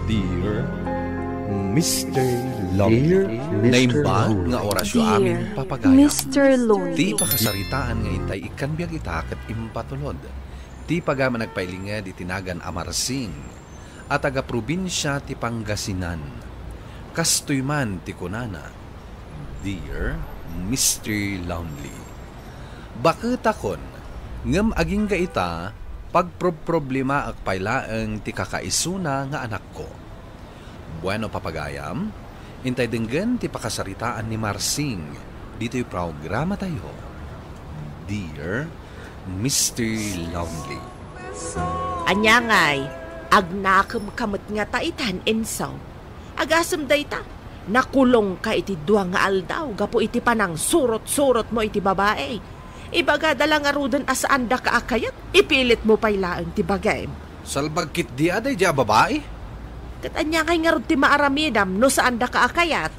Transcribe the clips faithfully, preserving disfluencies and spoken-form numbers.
Dear Mister Lonely. Dear Mister Naimbag Lonely. Nga orasyo Dear amin, papagayam. Mister Lonely. Ti pakasaritaan nga intay ikkan biag ita ket impatulod. Ti pagaman agpailinged iti nagan a Marsing a taga-probinsia ti Pangasinan. Kastoy man ti kunana, "Dear Mister Lonely, baketakon, ngem agingga ita, pagprobproblemaak pay laeng ti kakaisuna nga anakko." Bueno, papagayam, intay denggen ti pakasaritaan ni Marsing ditoy programatayo, Dear Mister Lonely. Ania ngay, agnakem ka met ngata itan, Insaw? Agasem dayta, nakulongka iti dua nga aldaw gapu iti panangsurot-surotmo iti babai. Ibagada la ngaruden a saandaka a kayat, ipilitmo pay laeng ti bagim. Salbag ketdi a daydiay a babai? Ket ania ngay ngarud ti maaramidam no saandaka a kayat?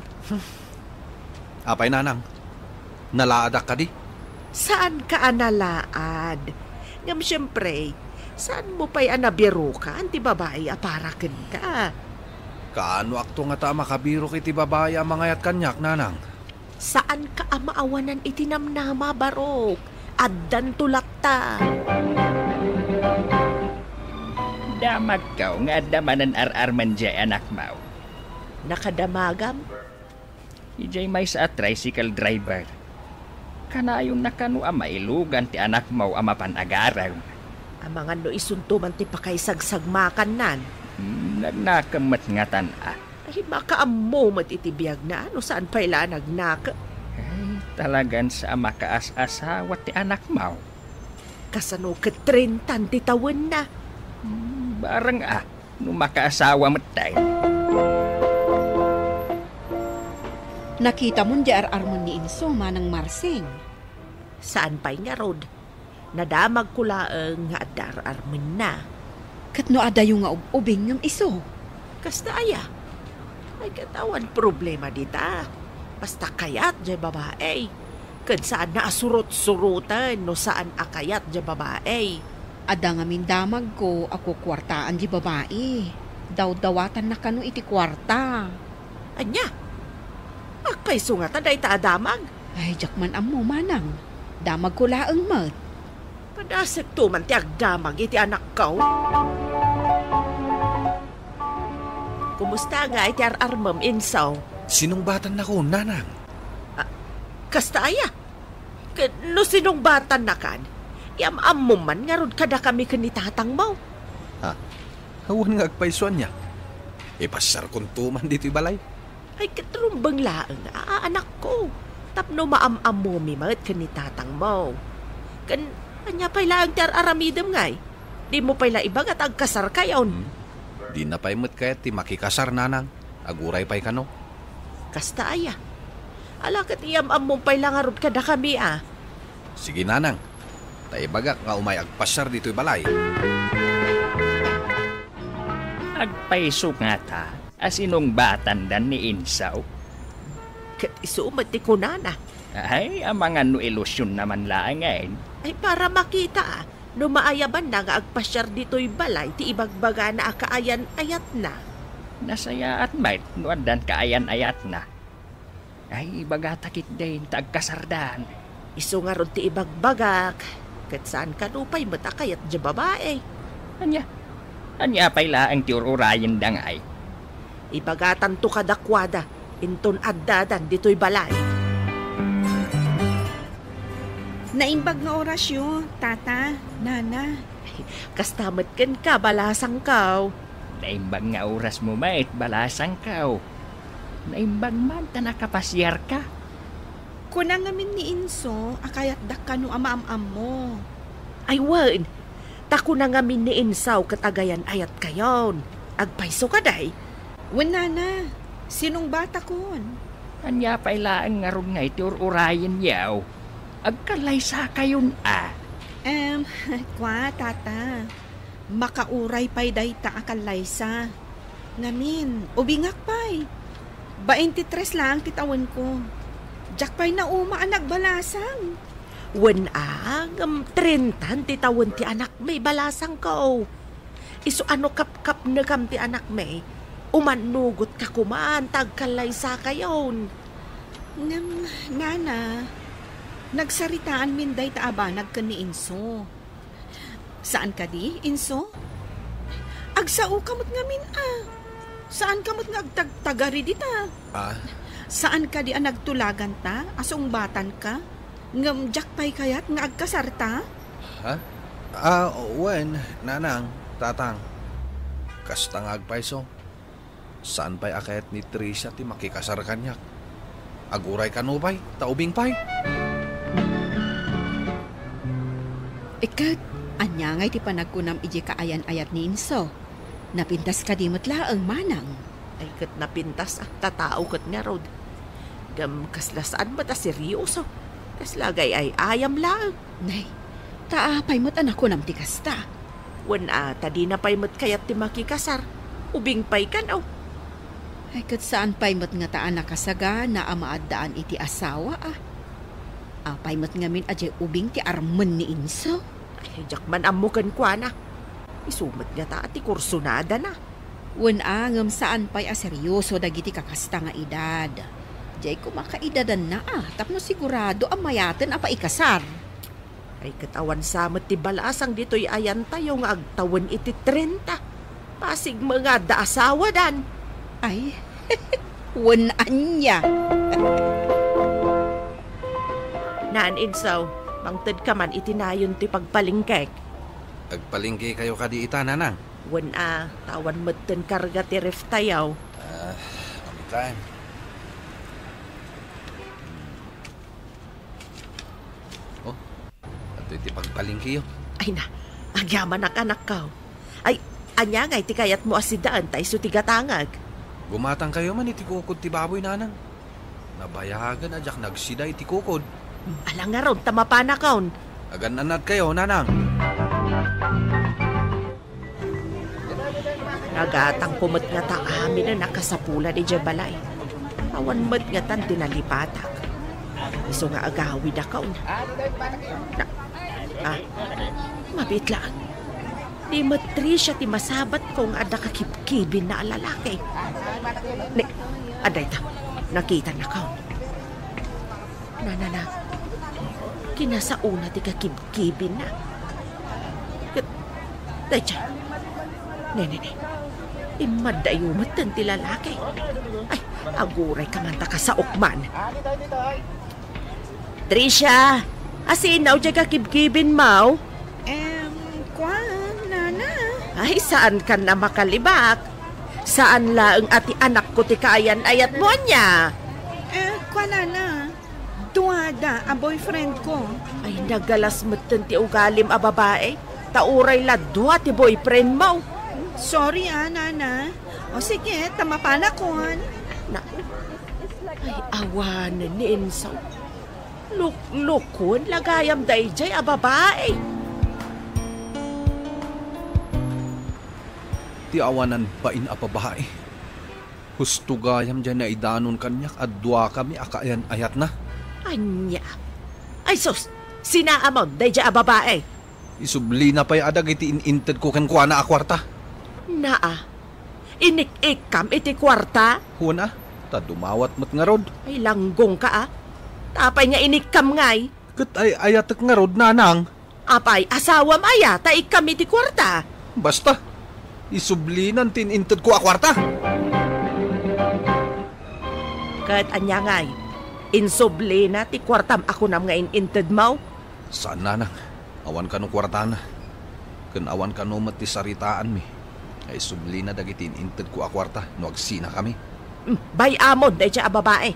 Apay, nanang? Nalaadak kadi? Saanka a nalaad. Ngem siempre, saanmo pay a nabirukan ti babai a para kenka? Kaanoakto ngata a makabirok iti babai a mangayat kaniak, nanang? Saanka a maawanan iti namnama, Barok. Addanto latta. Damagko nga adda manen ar-armen diay anakmo. Nakadamagam? Idiay maysa a tricycle driver. Kanayonna kano a mailugan ti anakmo a mapan agarem. Amangan no isunto man ti pakaisagsagmakannan. Hmm, nagnakem met ngatan a. Ay, makaammo met iti biagna, no saan pay la a nagnakem. Ay, talagan sa a makaas-asawa ti anakmo. Kasano ket trentan ti tawenna? Hmm, bareng a, no makaasawa met tayo. Nakitamon diay ar-armen ni Inso, Manang Marsing? Saan pay ngarud? Nadamagko laeng nga adda ar-armenna. Ket no adayo nga ub-ubing ngem isu? Kasta aya? Ay, ket awan problema dita. Basta kayat diay babai. Ket saanna a surot-suroten no saan a kayat diay babai. Adda ngamin damagko a kukuartaan diay babai. Dawdawatanna kano iti kuarta. Ania? Agpayso ngata dayta a damag? Ay, diak man ammo, manang. Damagko laeng met. Padasekto man ti agdamag iti anakko. Kumusta ngay ti ar-armem, Inso? Sinungbatannakon, nanang. Ah, kasta aya? Ket no sinungbatannakan, iam-ammom man ngarud kadakami ken ni tatangmo? Ha? Awan nga agpayso, ania? Ipasiarkonto man ditoy balay. Ay, ket rumbeng laeng a, anakko, tapno maam-ammomi met ken ni tatangmo. Ken ania pay laeng ti ar-aramidem ngay? Dimo pay la ibaga ta agkasarkayon? Hmm. Dina pay met kayat ti makikasar, nanang. Aguray pay kano. Kasta aya? Ala ket iam-ammom pay la ngarud kadakami a. Sige, nanang. Ta ibagak nga umay agpasiar ditoy balay. Agpayso ngata a sinungbatandan ni Insaw? Ket isu met ti kunana. Ay, amangan no ilusionna man laengen. Ay, para makita a, no maayabanna nga agpasiar ditoy balay ti ibagbagana a kaayan-ayatna. Nasayaat met no addan kaayan-ayatna. Ay, ibagata ketdin ta agkasardan. Isu ngarud ti ibagbagak, ket saan kano pay met a kayat diay babai. Ania? Ania pay laeng ti ur-urayenda ngay? Ibagatanto kadakuada, inton addadan ditoy balay. Naimbag nga orasyo, tata, nana. Kasta met kenka, balasangko. Naimbag nga orasmo met, balasangko. Naimbag man ta nakapasiarka. Kuna ngamin ni Inso a kayatdak kano a maam-ammo. Ay wen, ta kuna ngamin ni Insaw ket agayan-ayatkayon. Agpayso kadi? Wen, nana, sinungbatakon. Ania pay laeng ngarud nga iti ur-urayenyo? Agkallaysakayon a. Em, kua, tata. Makauray pay dayta a kallaysa. Ngamin, ubingak pay. Baintitres laeng ti tawenko. Diak pay nauma a nagbalasang. Wen a, ngem trentan ti tawen ti anakmi, balasangko. Isu a no kapkapnekam ti anakmi, Umannugotka koman ta agkallaysakayon. Ngem, Nana, nagsaritaanmin dayta a banag ken ni Inso. Saan kadi, Inso? Agsaoka met ngamin a. Saan ka met nga agtagtagari dita? Ah? Saan kadi a nagtulaganta a sungbatanka? Ngem diak pay kayat nga agkasarta? Ha? Ah, wen, Nanang, Tatang. Kasta nga agpayso. Saan pay a kayat ni Tricia ti makikasar kaniak? Aguray kano pay, ta ubing pay. Iket, ania ngay ti panagkunam idiay kaayan-ayat ni Inso? Napintas kadi met laeng, manang? Ay, ket napintas a, ta tao ket ngarud. Ngem kasla saan met a seryoso. Kasla agay-ay-ayam laeng. Nay, ta apay met a nakunam ti kasta? Wen a, ta dina pay met kayat ti makikasar. Ubing pay kan, aw. Ay, ket saan pay met ngata a nakasagana a maaddaan iti asawa, a? Apay met ngamin a diay ubing ti armen ni Inso? Ay, diak man ammo kenkuana. Isu met ngata a ti kursunadana. Wen a, ngem saan pay a seryoso dagiti kakasta nga edad. Diay koma kaidadanna a, tapno sigurado a mayaten a paikasar. Ay, ket awan sa met ti balasang ditoy ayantayo nga agtawen iti trenta. Pasig met nga adda asawadan. Ay, wen ania. Naan, Inso, mangtedka man iti nayon ti pagpalengkek. Agpalengkekayo kadi ita, Nanang? Wen a, ta awan metten karga ti ref tayo. Ah, amin tayo. Oh, adtoy ti pagpalengkeyo. Ay na, agyamanak, anakko. Ay, ania ngay ti kayatmo a sidaen ta isu ti gatangek? Gumatangkayo man iti kukod ti baboy, Nanang. Nabayagen a diak nagsida iti kukod. Ala ngarud ta mapanakon. Agan-annadkayo, Nanang. Nagatangko met ngata aminen a kasapulan idiay balay. Awan met ngatan ti nalipatak. Isu nga agawidakon. Na, ah, mabiit laeng. Ni met Tricia ti masabatko nga adda kakibkibinna a lalaki. Ni, adda ita, nakitannakon. Nanana, kinasaona ti kakibkibinna. Ket, dayta. Ne, ne, ne. Immaddayo metten ti lalaki. Ay, aguray ka man ta kasaok man. Tricia, asino diay kakibkibinmo? Em, kuan, Nana. Ay, saan kan a makalibak? Saan laeng a ti anakko ti kaayan-ayatmo, ania? Eh, kuan, Nana. Duada a boyfriend ko. Ay, nagalas metten ti ugalim a babae. Ta uray la dua ti boyfriendmo. Sorry, ah, Nana. O sige, ta mapanakon. Na, ay, awanen ni Inso. Luklukon la gayam daydiay a babae. Ti awanan bain a babae. Husto gayam diay naidanon kaniak a duakami a kaayan-ayatna. Ania? Ay sus! Sinaamon daydiay a babae? Isublina pay a dagiti in-intedko kenkuana a kuarta. Naa, inik-ikkam iti kuarta? Wen a, ta dumawat met ngarud. Ay, langgongka a. Ta apay nga inikkam ngay? Ket ay-ayatek ngarud, Nanang. Apay, asawam aya ta ikkam iti kuarta? Basta, isublinan ti in-intedko a kuarta. Ket ania ngay? Insublina ti kuartam a kunam nga in-intedmo? Saan, Nanang. Awan kano kuartana. Ken awan kano met ti saritaanmi nga isublina dagiti in-intedko a kuarta no agsinakami. Hmm, bay-amon daydiay a babae.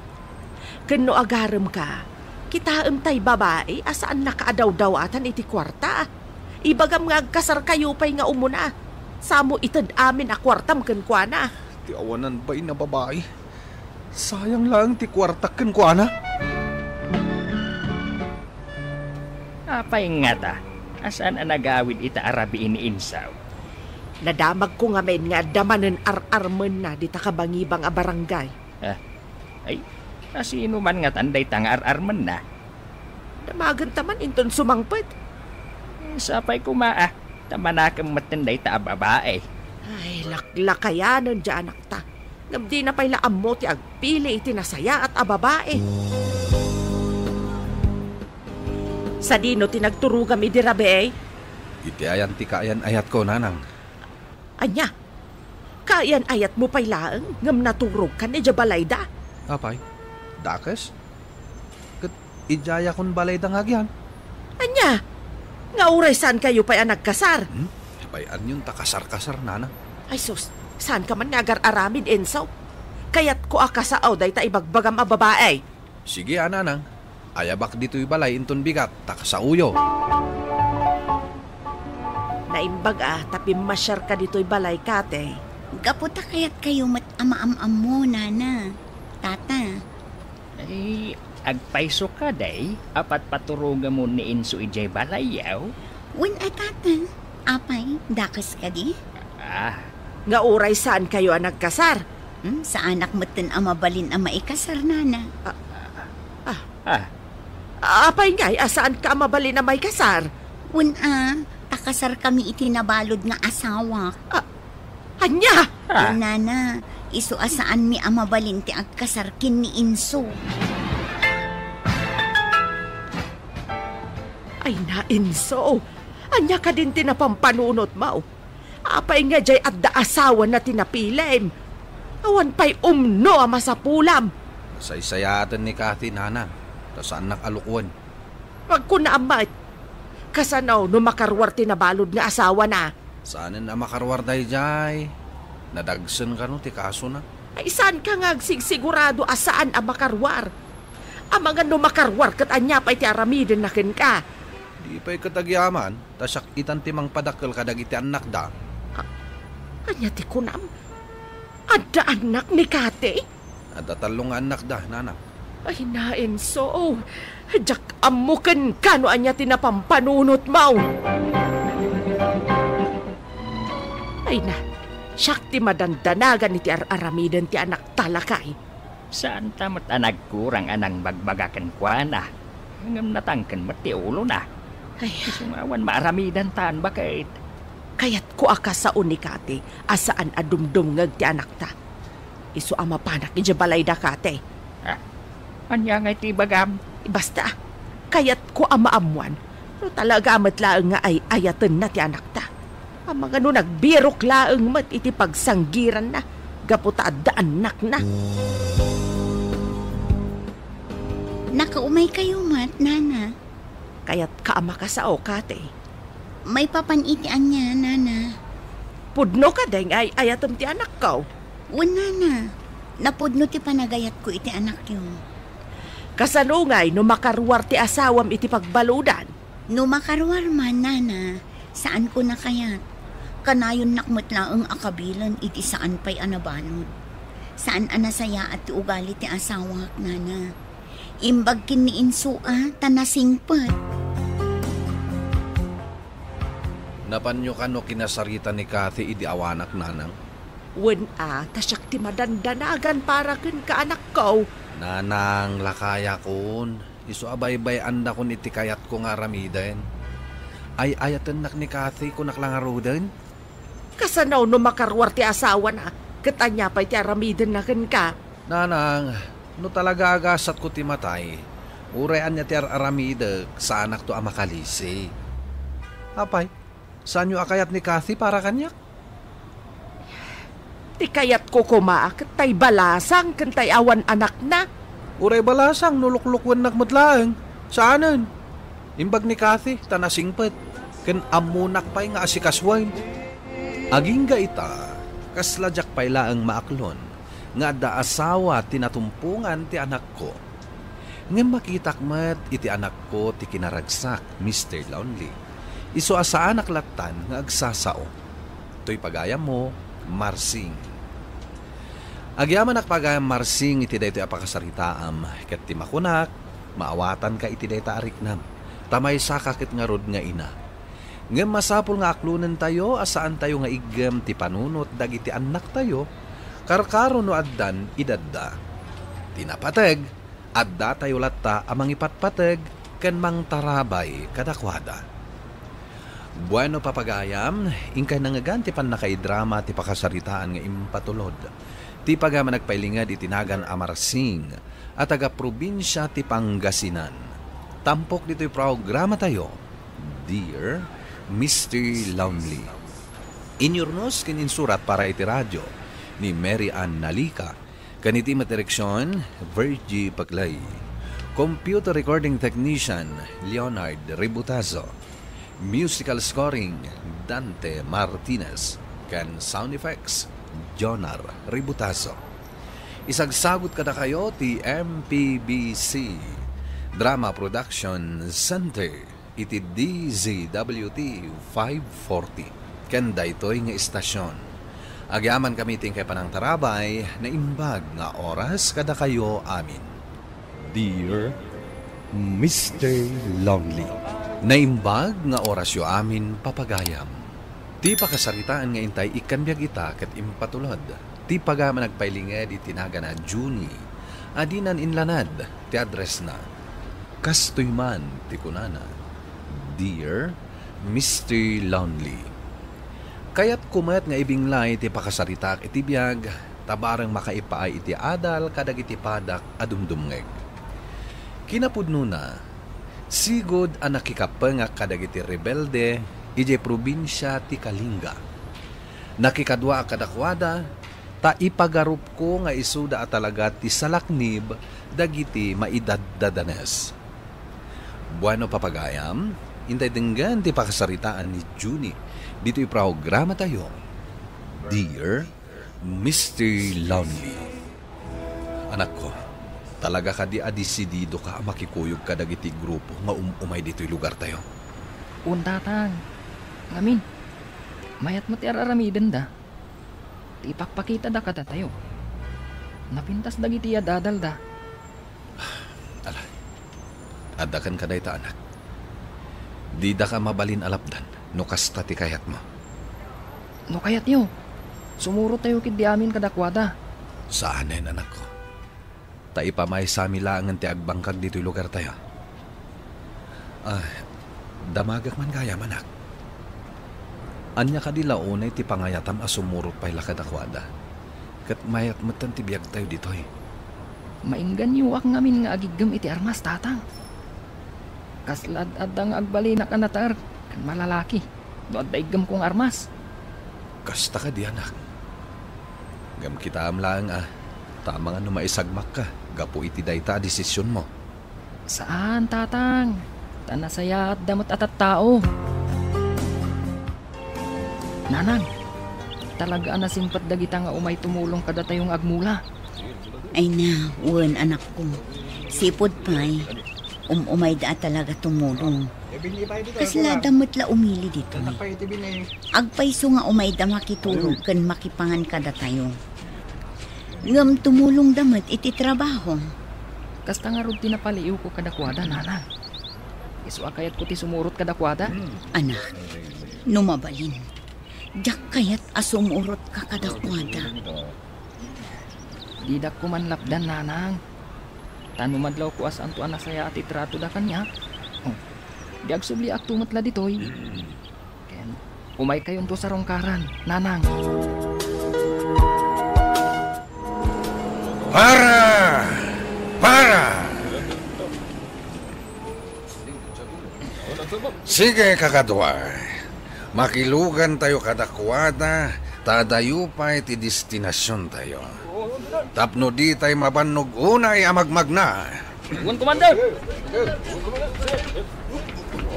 Ken no agaremka, kitaem tay babai a saannaka a dawdawatan iti kuarta. Ibagam nga agkasarkayo pay nga umuna. Samo ited amin a kuartam kenkuana. Ti awanan bain a babai. Sayang laeng ti kuartak kenkuana. Apay ngata a saan a nagawid ita a rabii ni Insaw? Nadamagko ngamin nga adda manen ar-armenna dita kabangibang a barangay. Ah, ay, asino man ngatan dayta nga ar-armenna? Damagenta man inton sumangpet. Eh, sapay koma, ah, ta manakem metten dayta a babae. Ay, laklakayanen diay anakta. Ngem dina pay la ammo ti agpili iti nasayaat a babai. Sadino ti nagturogam idi rabii? Iti ayan ti kaayan-ayatko, nanang. Ania? Kaayan-ayatmo pay laeng ngem naturogkan idiay balayda? Apay, dakes? Ket idiayakon balayda nga agyan. Ania? Nga uray saankayo pay a nagkasar? Hmm? Pay-anyon ta kasar-kasar, nanang. Ay sus, saanka man nga agar-aramid, Enzo? Kayatko a kasao dayta ibagbagam a babai. Sige a, nanang. Ayabak ditoy balay inton bigat, ta kasaoyo. Naimbag a ta pimmasiarka ditoy balay, Kate. Gapu ta kayatkayo met a maam-ammo, nana, tata. Ay, agpayso kadi a patpaturogamon ni Enzo idiay balayyo? Wen a, tata. Apay, dakes kadi? Ah. Nga uray saankayo a nagkasar? Hmm, saanak metten a mabalin a maikasar, nana. Ah, ah. Ah. Apay ngay a saanka a mabalin a maikasar? Wen a, ta kasarkami iti nabalud nga asawak. Ah, ania? Ah. Nana, isu a saanmi a mabalin ti agkasar ken ni Enzo. Ay na, Enzo, ania kadin ti napampanunotmo? Apay nga diay adda asawana ti napilim? Awan pay umno a masapulam. Nasaysayaaten ni Kathy, nanang, ta saannak a lukuen. Agkunaam met, kasano no makaruar ti nabalud nga asawana? Saanen a makaruar daydiay. Nadagsen kano ti kasona? Ay, saanka nga agsigsigurado a saan a makaruar? Amangan no makaruar ket ania pay ti aramidenna kenka? Di pay ket agyaman, ta siak itan ti mangpadakkel kadagiti annakda. A-, ania ti kunam? Adda annak ni Kati? Adda tallo nga annakda, nanang. Ay, na, Enzo. Diak ammo kenka no ania ti napampanunotmo. Ay na, siak ti madandanagan iti ar-aramiden ti anakta, lakay. Saanta met a nagkurang a nangbagbaga kenkuana, ngem natangken met ti ulona. Ay. Isu nga awan maaramidantan, baket. Kayatko a kasao ni Kati a saan a dumdumngeg ti anakta. Isu a mapanak idiay balayda, Kati. Ah, ania ngay ti ibagam? Basta, kayatko a maammuan no talaga met laeng nga ay-ayatenna ti anakta. Amangan no nagbirok laeng met iti pagsanggiranna gapu ta adda annakna. Nakaumaykayo met, nana? Kayatka a makasao, Kati. Maipapan iti ania, nana? Pudno kadi nga ay-ayatem ti anakko? Wen, nana. Napudno ti panagayatko iti anakyo. Kasano ngay no makaruar ti asawam iti pagbaludan? No makaruar man, nana, saanko a kayat. Kanayonnak met laeng a kabilen iti saan pay a nabalud. Saan a nasayaat ti ugali ti asawak, nana. Imbag ken ni Enzo a ta nasingpet. Napanyo kano kinasarita ni Kathy idi awanak, nanang? Wen a, ta siak ti madandanagan para kenka, anakko. Nanang, lakayakon. Isu a baybay-andakon iti kayatko nga aramiden. Ay-ayatennak ni Kathy, kunak la ngaruden. Kasano no makaruar ti asawana, ket ania pay ti aramidenna kenka? Nanang, no talaga agasatko ti matay, uray ania ti ar-aramidek, saanakto a makalisi. Apay, saanyo a kayat ni Kathy para kaniak? Ti kayatko koma ket tay balasang ken tay awan anakna. Uray balasang no luklukuennak met laeng. Saanen. Imbag ni Kathy ta nasingpet, ken ammonak pay nga asikasuen. Agingga ita, kasla diak pay laeng maaklon nga adda asawa ti natumpongan ti anakko. Ngem makitak met iti anakko ti kinaragsak, Mister Lonely. Isu a saanak lattan nga agsasao. Toy pagayammo, Marsing. Agyamanak pagayam, Marsing, iti daytoy a pakasaritaam, ket ti makunak, maawatanka iti dayta a riknam, ta maysaka ket ngarud nga ina. Ngem masapul nga aklonentayo a saantayo nga iggem ti panunot dagiti annaktayo, karkaro no addan idadda. Ti napateg, addatayo latta a mangipatpateg ken mangtarabay kadakuada. Bueno, papagayam, inkay nangngegan ti pannakaidrama ti pakasaritaan nga impatulod. Ti pagayam a nagpailinged iti nagan a Marsing a taga-probinsia ti Pangasinan. Tampok ditoy programatayo, Dear Mister Lonely. Inyurnos ken insurat para iti radio ni Mary Ann Nalica, ken iti met direksion, Virgie Paclay. Computer recording technician, Leonard Ributazo. Musical scoring, Dante Martinez. Ken sound effects, Jonar Ributazo. Isagsagut kadakayo ti M P B C Drama Production Center iti D Z W T five forty. Ken daytoy nga istasyon, agyamankami ti inkay panangtarabay, naimbag nga oras kadakayo amin. Dear Mister Lonely. Naimbag nga orasyo amin, papagayam. Ti pakasaritaan nga intay ikkan biag ita ket impatulod. Ti pagayam a nagpailinged iti nagan a Junie, a dinan inlanad ti addressna. Kastoy man ti kunana, Dear Mister Lonely. Kayatko met nga ibinglay ti pakasaritaak iti biag, ta bareng makaipaay iti adal kadagiti padak a dumdumngeg. Kinapudnona, sigud a nakikapengak kadagiti rebelde idiay probinsia ti Kalinga. Nakikaduaak kadakuada, ta ipagarupko nga isuda a talaga ti salaknib dagiti maidaddadanes. Bueno, papagayam, intay denggen ti pakasaritaan ni Junie ditoy programatayo, Dear Mister Lonely. Anakko, talaga kadi a desididoka a makikuyog kadagiti grupo nga um-umay ditoy lugartayo? Wen, Tatang. Ngamin, mayat met ti ar-aramidenda. Ti ipakpakitada kadatayo. Napintas dagiti ad-adalda. Ala, adda kenka dayta, anak. Didaka mabalin a lapdan no kasta ti kayatmo. No kayatyo, sumurottayo ketdi amin kadakuada. Saanen, anakko. Ta ipamaysami laengen ti agbangkag ditoy lugartayo. Ah, damagek man gayam, anak. Ania kadi la unay ti pangayatam a sumurot pay la kadakuada? Ket mayat metten ti biagtayo ditoy. Maingganyoak ngamin nga agiggem iti armas, Tatang. Kasla ad-adda nga agbalinak a nater ken malalaki no adda iggemko nga armas. Kasta kadi, anak. Ngem kitaem laeng a, ta amangan no maisagmakka gapu iti dayta a desisionmo. Saan, Tatang. Ta nasayaatda met a tattao. Nanang, talaga a nasimpet dagita nga umay tumulong kadatayo nga agmula. Ay na, wen, anakko. Sipud pay, um-umayda a talaga tumulong. Kaslada met la umili ditoy. Agpayso nga umayda makiturog ken makipangan kadatayo. Ngem tumulongda met iti trabaho. Kasta ngarud ti napaliiwko kadakuada, Nanang. Isu a kayatko ti sumurot kadakuada. Anak, no mabalin, diak kayat a sumurotka kadakuada. Didak koma lapdan, Nanang. Ta no madlawko a saanto a nasayaat ti tratoda kaniak, oh, di agsubliakto met la ditoy. Ken umaykayonto sarungkaran, Nanang. Para! Para! Sige, kakadua. Makilugantayo kadakuada, ta adayo pay ti destinasiontayo. Tapno ditay mabannog unay a magmagna. Wen, Commander!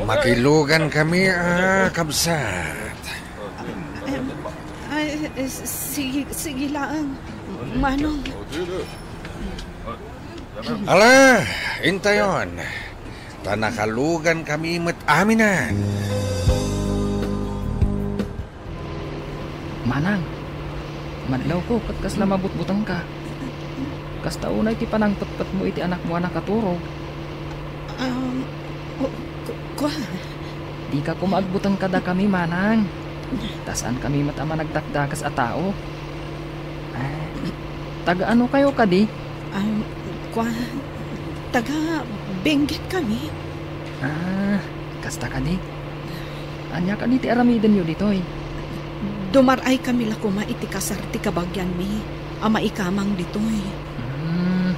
Makilugan kami, a kabsat. Em, ay, eh, sige, sige laeng, Manong. Ala, intayon. Ta nakalugan kami met aminen. Manang, madlawko ket kasla mabutbutengka. Kasta unay ti panangpetpetmo iti anakmo a nakaturog. Um, o, ku-, kua? Dika koma agbuteng kadakami, Manang. Ta saankami met a managdakdakes a tao. Ah, taga ano kayo kadi? Um, kua? Taga Benguet kami. Ah, kasta kadi? Ania kadi ti aramidenyo ditoy? Dumar-ay kami la koma iti kasar ti kabagianmi. a maikamang ditoy. Hmm,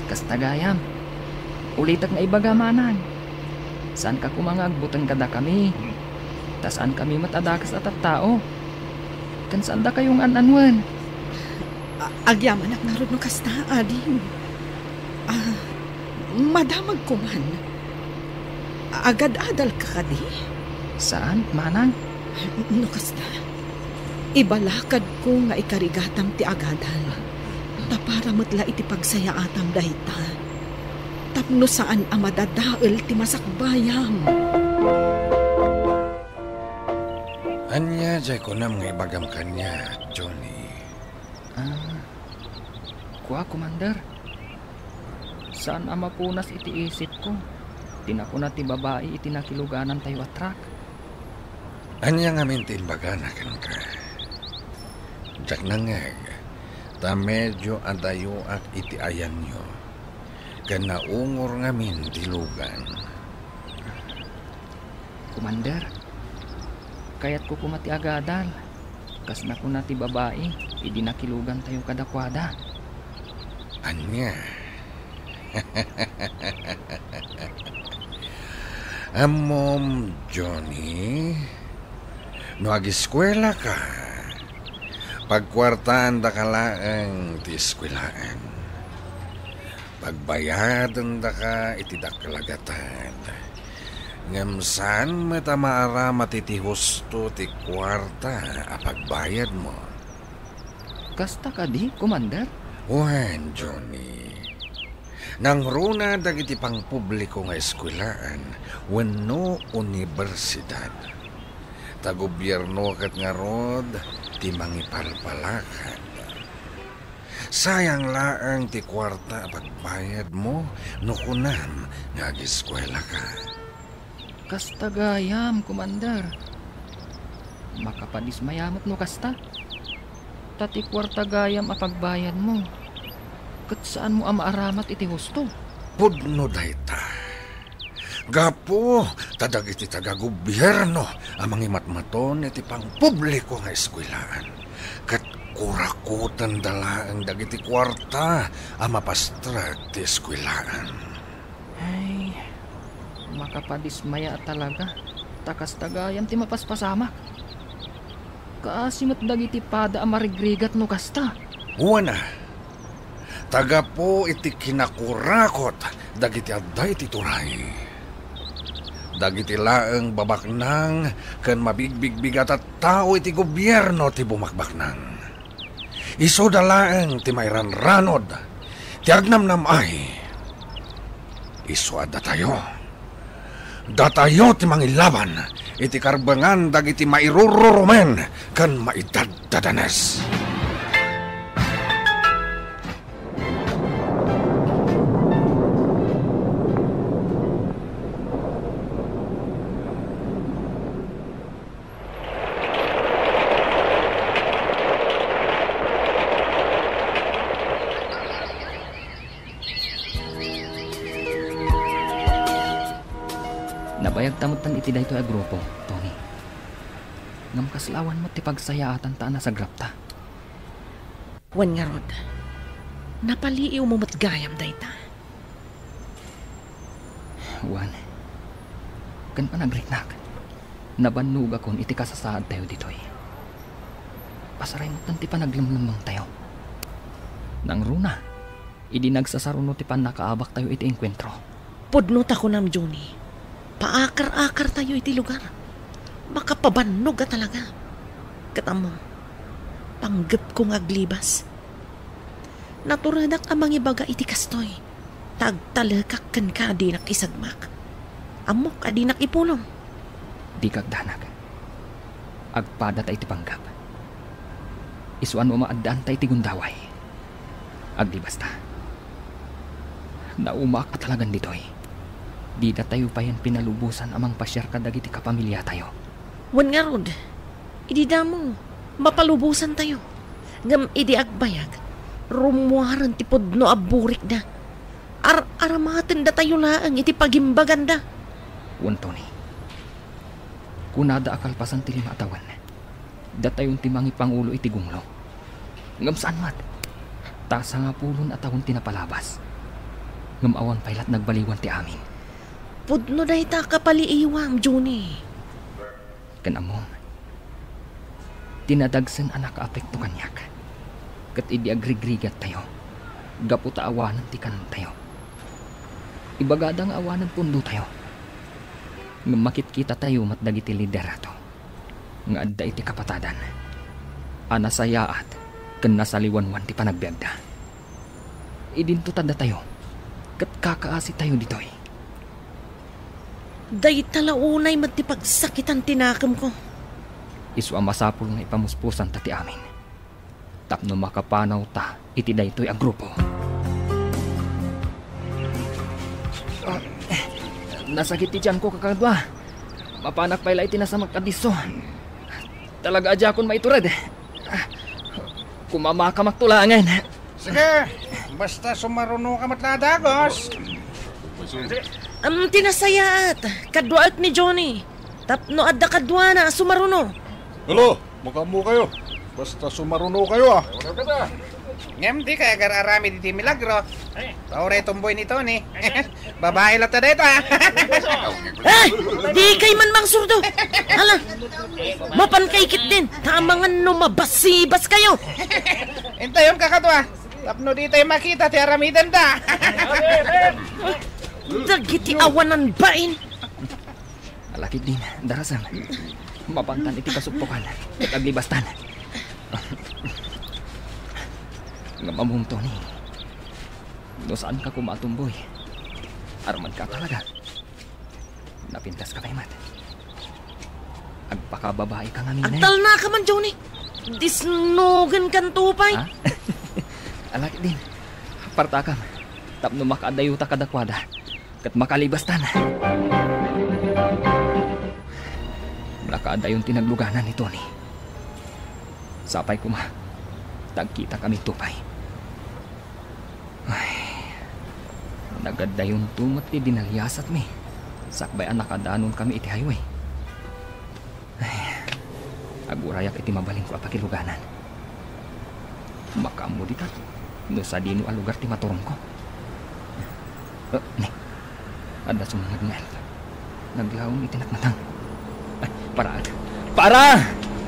kasta gayam. Ulitek nga ibaga, Manang. Saanka koma nga agbuteng kadakami. Ta saankami met a dakes a tattao. Ken saandakayo nga an-anuen. A-, agyamanak ngarud no kasta, ading. Ah, madamagko man. Agad-adalka kadi? Saan, Manang? No kasta, ibalakadko nga ikarigatam ti agadal. Ta para met la iti pagsayaatam dayta. Tapno saan a madadael ti masakbayam. Ania diay kunam nga ibagam kaniak, Johnny? Ah, kua, Commander. Saan a mapunas iti isipko ti nakuna ti babai iti nakiluganantayo a truck. Ania ngamin ti imbagana kenka? Diak nangngeg, ta medio adayoak iti ayanyo, ken naungor ngamin ti lugan. Commander, kayatko koma ti agadal, kas nakuna ti babai idi nakilugantayo kadakuada. Ania? Ammom, Johnny, no agiskuelaka, pagkuartaandaka laeng ti eskuelaan. Pagbayadendaka iti dakkel a gatad. Ngem saan met a maaramat iti husto ti kuarta a pagbayadmo. Kasta kadi, Commander? Wen, Johnny. Nangruna dagiti pangpubliko nga eskuelaan wenno unibersidad. Ta gobierno ket ngarud ti mangipalpalakad. Sayang laeng ti kuarta a pagbayadmo no kunam nga agiskuelaka. Kasta gayam, Commander. Makapadismaya met no kasta. Ta ti kuarta gayam a pagbayadmo, ket saanmo a maaramat iti husto. Pudno dayta. Gapu ta dagiti taga-gobierno a mangimatmaton iti pangpubliko nga eskuelaan, ket kurakotenda laeng dagiti kuarta a mapastrek ti eskuelaan. Ay, makapadismaya talaga, ta kasta gayam ti mapaspasamak. Kaasi met dagiti pada a marigrigat no kasta. Wen a, ta gapu iti kinakurakot dagiti adda iti turay. Dagiti laeng babaknang ken mabigbigbigat a tao iti gobierno ti bumakbaknang. Isuda laeng ti mairanranod ti agnamnam-ay. Isu a datayo. Datayo ti mangilaban iti karbengan dagiti mairururumen ken maidaddadanes. Nabayagta metten iti daytoy a grupo, Tony. Ngem kasla awan met ti pagsayaatanta a nasagrapta. Wen ngarud, napaliiwmo met gayam dayta. Wen, ken panagriknak, nabannogakon iti kasasaadtayo ditoy. Pasaray metten ti panaglemlemmengtayo. Nangruna, idi nagsasaruno ti pannakaabaktayo iti engkuentro. Pudno ta kunam, Johnny, paakar-akartayo iti lugar. Makapabannog a talaga. Ket ammom, panggepko nga aglibas. Naturedak a mangibaga iti kastoy, ta agtalekak kenka a dinak isagmak. Ammok a dinak ipulong. Dika agdanag. Agpadata iti panggep. Isuan no maaddaanta iti gundaway. Aglibasta. Naumaak a talagan ditoy. Didatayo payen pinalubosan a mangpasiar kadagiti kapamiliatayo. Wen ngarud, idi damo, mapalubosantayo. Ngem idi agbayag, rummuaren ti pudno a burikda. Ar-aramatendatayo laeng iti pagimbaganda. Wen, Tony, kunada a kalpasan ti lima a tawen, datayon ti mangipangulo iti gunglo. Ngem saan met. Ta sangapulo a tawen ti napalabas, ngem awan pay la't nagbaliwan ti amin. Pudno dayta a kapaliiwam, Johnny. Ken ammom, ti nadagsen a nakaapekto kaniak, ket idi agrigrigattayo, gapu ta awanen ti kanentayo. Ibagada nga awanen pundotayo, ngem makitkitatayo met dagiti liderato nga adda iti kapatadan a nasayaat ken nasaliwanwan ti panagbiagda. Idinto ta datayo ket kakaasitayo ditoy. Dayta la unay met ti pagsakitan ti nakemko. Isu a masapul nga ipamuspusanta ti amin tapno makapanawta iti daytoy a grupo. Ah, nasakit ti tiyanko, kakadua. Mapanak pay la iti nasamak a disso. Talaga a diakon maitured. Kumamakamakto laengen. Sige, basta sumarunoka met la a dagos. Am, ti nasayaat, kaduaek ni Johnny. Tapno adda kaduana a sumaruno. Hala, makaammokayo. Basta sumarunokayo, a. Ngem dikay agar-aramid iti milagro. Pauray tumboy ni Tony. Babae latta dayta, a. Eh, dikay man mangsurdo. Hala, mapankay ketdin. Ta amangan no mabasibaskayo. Intayon, kakadua. Tapno ditay makita ti aramidenda. Dagiti awanan bain. Ala ketdin, darasem. Mapantan iti kasuppokan ket aglibastan. Ngem ammom, Tony, no saanka koma a tumboy, armadka talaga. Napintaska pay met. Agpakababaika ngamin. Agtalnaka man, Johnny. Disnogenkanto pay. Ha? Ala ketdin. Apartakam tapno makaadayuta kadakuada ket makalibastan. Nakaadayon ti nagluganan ni Tony. Sapay koma ta agkitakami pay. Ay, nagadayon met ti dinaliasatmi sakbay a nakadanonkami iti highway. Ay, agurayak iti mabalinko a pakiluganan. Makaammo dita no sadino a lugar ti maturongko. Ah, ne. Adda sumangad nga elf. Naglaom iti natnatang. Ay, para! Para!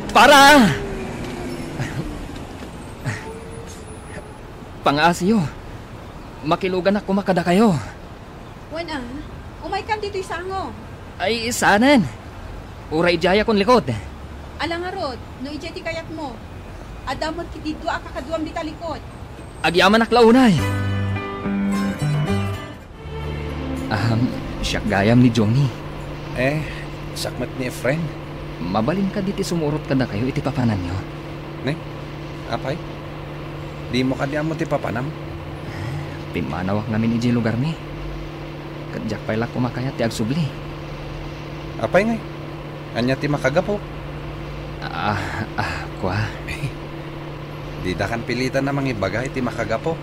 Para! Pangaasiyo. Makiluganak koma kadakayo. Wen a, umaykan ditoy sango. Ay, saanen. Uray idiayakon likod. Ala ngarud, no idiay ti kayatmo. Adda met ketdi dua a kakaduam dita likod. Agyamanak la unay. Ahem, siak gayam ni Johnny. Eh, siak met ni Efren. Mabalin kadi ti sumurot kadakayo iti papananyo? Ne? Apay? Dimo kadi ammo ti papanam? Pimmanawak ngamin idiay lugarmi. Ket diak pay la koma kayat ti agsubli. Apay ngay? Ania ti makagapu? Ah, ah, kua. Didakan pilitan a mangibaga iti makagapu.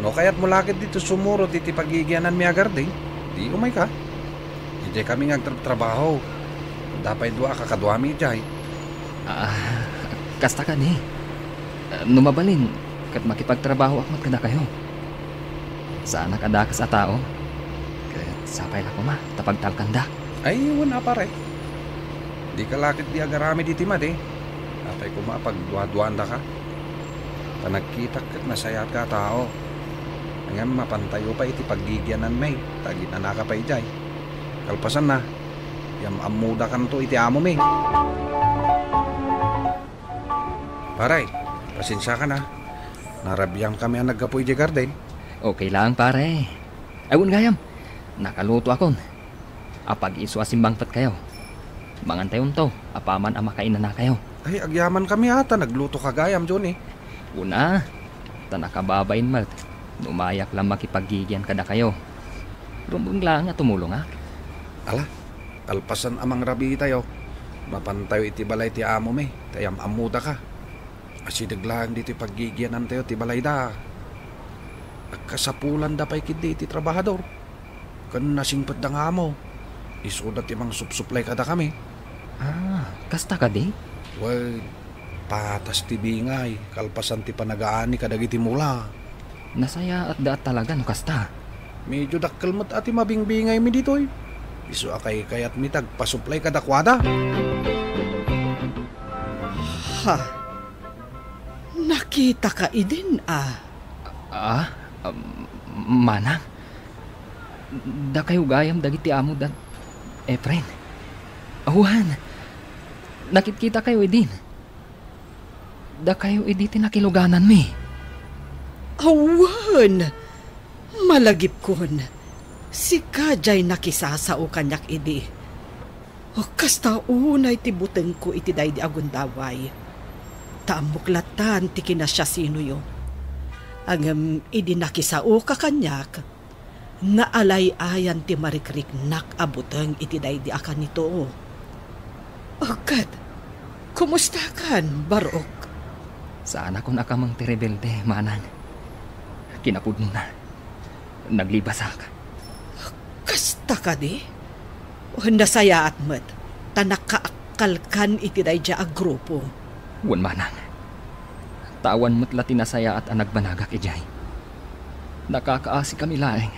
No kayatmo la ketdi ti sumurot iti pagigiananmi a garden, di umayka. Idiay kami nga agtrabtrabaho. Adda pay dua a kakaduami idiay. Ah, kasta kadi. No mabalin, ket makipagtrabahoak met kadakayo. Saanak a dakes a tao. Ket sapay la koma ta pagtalkandak. Ay, wen a, pare. Dika la ketdi agaramid iti madi. Apay koma a pagduaduaandaka. Ta nagkitak ket nasayaat ka a tao. Ngem mapantayo pay iti paggigiananmi, ta aginanaka pay idiay. Kalpasanna, yam-ammodakanto iti amomi. Pare, pasensiakan a. Narabiankami a naggapu idiay garden. Okay lang, pare. Ay, wen gayam. Nakalutoakon. Apag-isu a simmangpetkayo. Mangantayonto, apaman a makainanakayo. Ay, agyamankami a ta naglutoka gayam, Johnny. Wen a, ta nakababain met no umayak la makipaggigian kadakayo. Rumbeng laeng a tumulongak. Ala, kalpasan a mangrabiitayo, mapantayo iti balay ti amomi, ta yam-ammodaka. Asideg laeng ditoy paggigianantayo ti balayda. Agkasapulanda pay ketdi iti trabahador. Ken nasingpetda nga amo. Isuda ti mangsupsuplay kadakami. Ah, kasta kadi? Wen, Patas ti bingay, kalpasan ti panagaani kadagiti mula. Nasayaatda talaga no kasta. Medyo dakkel met a ti mabingbingaymi ditoy. Isu a kaykayatmi ti agpasuplay kadakuada. Ha? Nakitaka idin a? Ah, um, manang? Dakayo gayam dagiti amo da Efren. Awan, nakitkitakayo idin. Dakayo idi ti nakilugananmi. Awan! Malagipkon, sika jay nakisasao kaniak idi. O, kasta unay ti butengko iti daydi a gundaway. Ta ammok lattan ti kinasiasinoyo. Ngem idi nakisaoka kaniak, naalay-ayan ti marikriknak a buteng iti daydi a kanito. O, ket, kumustakan, Barok? Saanakon a kameng ti rebelde, manang. Kinapudnona, naglibasak. Kasta kadi? O, nasayaat met, ta nakaakkalkan iti daydiay a grupo. Wen, manang. Ta awan met la ti nasayaat a nagbanagak idiay. Nakakaasikami laeng.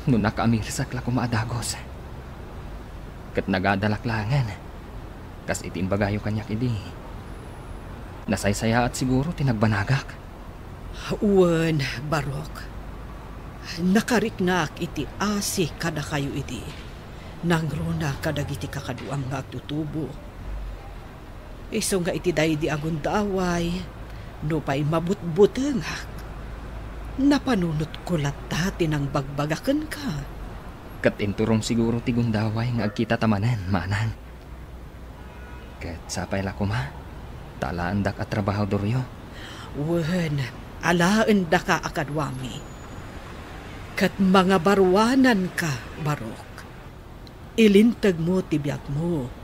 No nakaamirsek la koma a dagus. Ket nagadalak laengen. Kas iti imbagayo kaniak idi. Nasaysayaat siguro ti nagbanagak. Wen, Barok. Nakariknak iti asi kadakayo idi. Nangruna kadagiti kakaduam nga agtutubo. Isu nga iti daydi a gundaway, nupay mabutbutengak, napanunotko latta ti nangbagbaga kenka. Ket inturong siguro ti gundaway nga agkitata manen, manang. Ket sapay la koma, ta alaendak a trabahadoryo. Wen, alaendaka a kaduami. Ket mangabaruananka, Barok. Ilintegmo ti biagmo,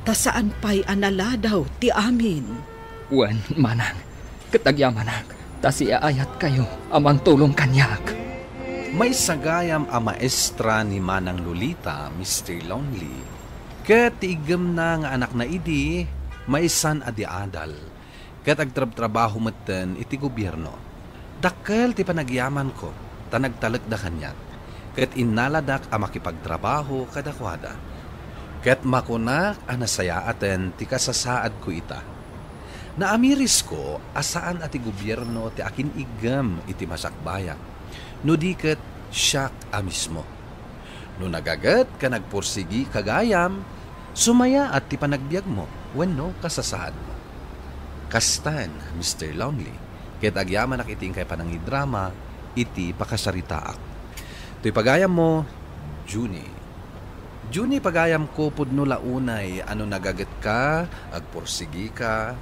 ta saan pay a naladaw ti amin. Wen, manang, ket agyamanak, ta siaayatkayo a mangtulong kaniak. Maysa gayam a maestra ni Manang Lolita, Mister Lonely. Ket ti iggemna nga anakna idi, maysan a diadal. Ket agtrabtrabaho metten iti gobierno. Dakkel ti panagyamanko, ta nagtalekda kaniak, ket innaladak a makipagtrabaho kadakuada. Ket makunak a nasayaaten ti kasasaadko ita. Naamirisko a saan a ti gobierno ti akin-iggem iti masakbayak, no di ket siak a mismo. No nagaget ken agpursigi ka gayam, sumayaat ti panagbiagmo wenno kasasaadmo. Kastan, Mister Lonely, ket agyamanak iti inkay panangidrama iti pakasaritaak. Toy pagayammo, Junie. Junie, pagayamko, pudno la unay a no nagagetka, agpursigika,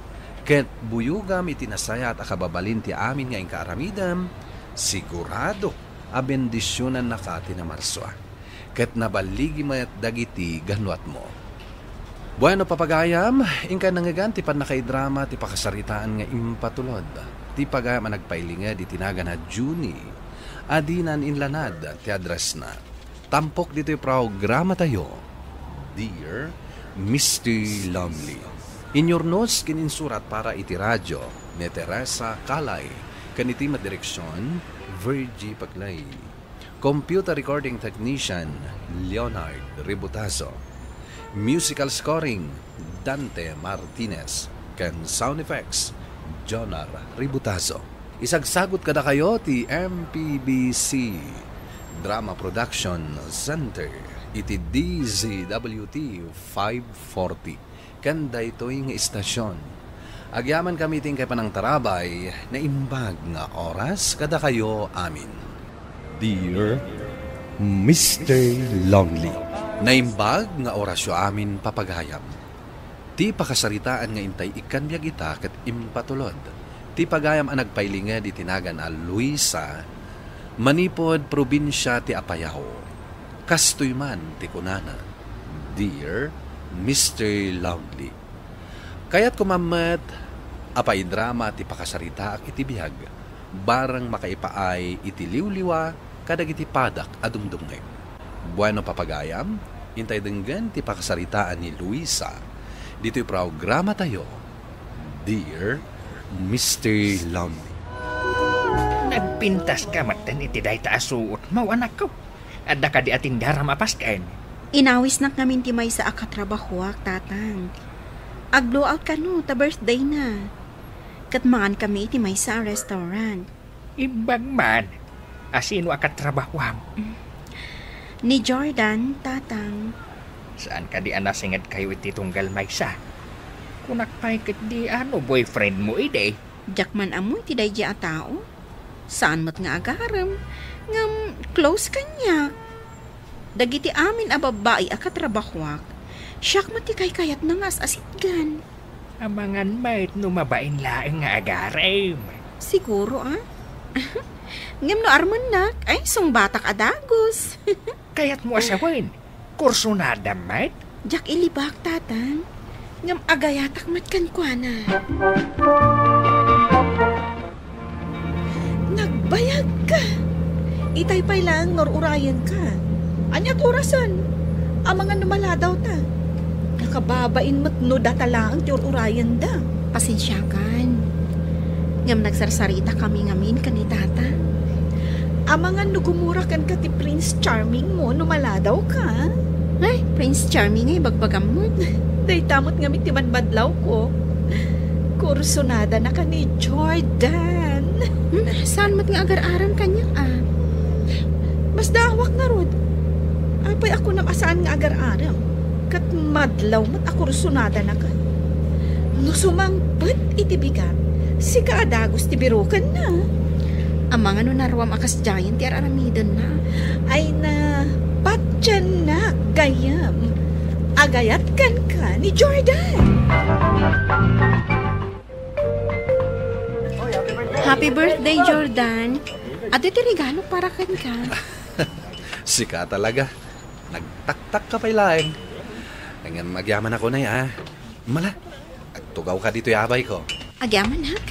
ket buyogam iti nasayaat a kababalin ti amin nga inka aramidem, sigurado a bendisionannaka ti namarsua, ket naballigi met dagiti ganuatmo. Bueno, papagayam, inka nangngegan ti pannakaidrama ti pakasaritaan nga impatulod ti pagayam a nagpailinged iti nagan a Junie a dinan inlanad ti addressna. Tampok ditoy programatayo, Dear Mister Lonely. Inyurnos ken insurat para iti radio ni Teresa Calay, ken iti met direksion, Virgie Paclay. Computer recording technician, Leonard Ributazo. Musical scoring, Dante Martinez. Ken sound effects, Jonar Ributazo. Isagsagut kadakayo ti M P B C Drama Production Center iti D Z W T five forty. Ken daytoy nga istasyon, agyamankami iti inkay panangtarabay, naimbag nga oras kadakayo amin. Dear Mister Lonely. Naimbag nga orasyo amin, papagayam. Ti pakasaritaan nga intay ikkan biag ita ket impatulod ti pagayam a nagpailinged iti nagan a Luisa, manipud probinsia ti Apayao. Kastoy man ti kunana, Dear Mister Lonely. Kayatko man met a paidrama ti pakasaritaak iti biag, bareng makaipaay iti liwliwa kadagiti padak a dumdumngeg. Bueno, papagayam, intay denggen ti pakasaritaan ni Luisa ditoy programatayo, Dear Mister Lonely. Nagpintas ka met iti dayta a suotmo, anakko. Adda kadi a tindaram a pasken? Inawisnak ngamin ti maysa a katrabahoak, Tatang. Ag-blowout kano ta birthday na. Ket mangan kami iti maysa a restaurant. Imbag man, a sino a katrabahoam? Ni Jordan, Tatang. Saan kadi a nasingedkayo iti tunggal maysa? Kunak pay ketdi a no boyfriendmo idi. Diak man ammo iti daydiay a tao. Saan met nga agarem, ngem close kaniak. Dagiti amin a babbai a katrabahoak, siak met ti kaykayatna nga as-asitgan. Amangan met no mabain laeng nga agarem. Siguro, a? Ngem no armennak, ay, sungbatak a dagus. Kayatmo a sawen, kursunada met? Diak ilibak, Tatang. Ngem agayatak met kenkuana. Nagbayag ka! Itay pay laeng nga ur-urayen ka. Ania ti orasen? Amangan no maladaw ta. Nakababain met no data laeng ti ur-urayenda. Pasensiakan. Ngem nagsarsarita kami ngamin ken ni Tata. Amangan no gumura kenka ti Prince Charming mo no maladaw ka. Ay, Prince Charming ay bagbagam mo. Dayta met ngamin ti madmadlawko. Kursunada na ka ni Jordan. Hmm, saan met nga agar-arem kaniak, a? Masdaawak ngarud. Apay a kunam a saan nga agar-arem? Ket madlaw met a kursunada na ka. No sumangpet iti bigat, sika a dagus ti birokenna. Amangan no naruam a kasdiayen ti ar-aramidenna. Ay na, patiennak, gayyem. Agayat kenka ni Jordan. Happy birthday, Jordan. Adu ti regalo para kenka. Sika talaga. Nagtaktak ka pay laeng. Ngem agyamanak unay, a. Mala, agtugawka ditoy abayko. Agyamanak?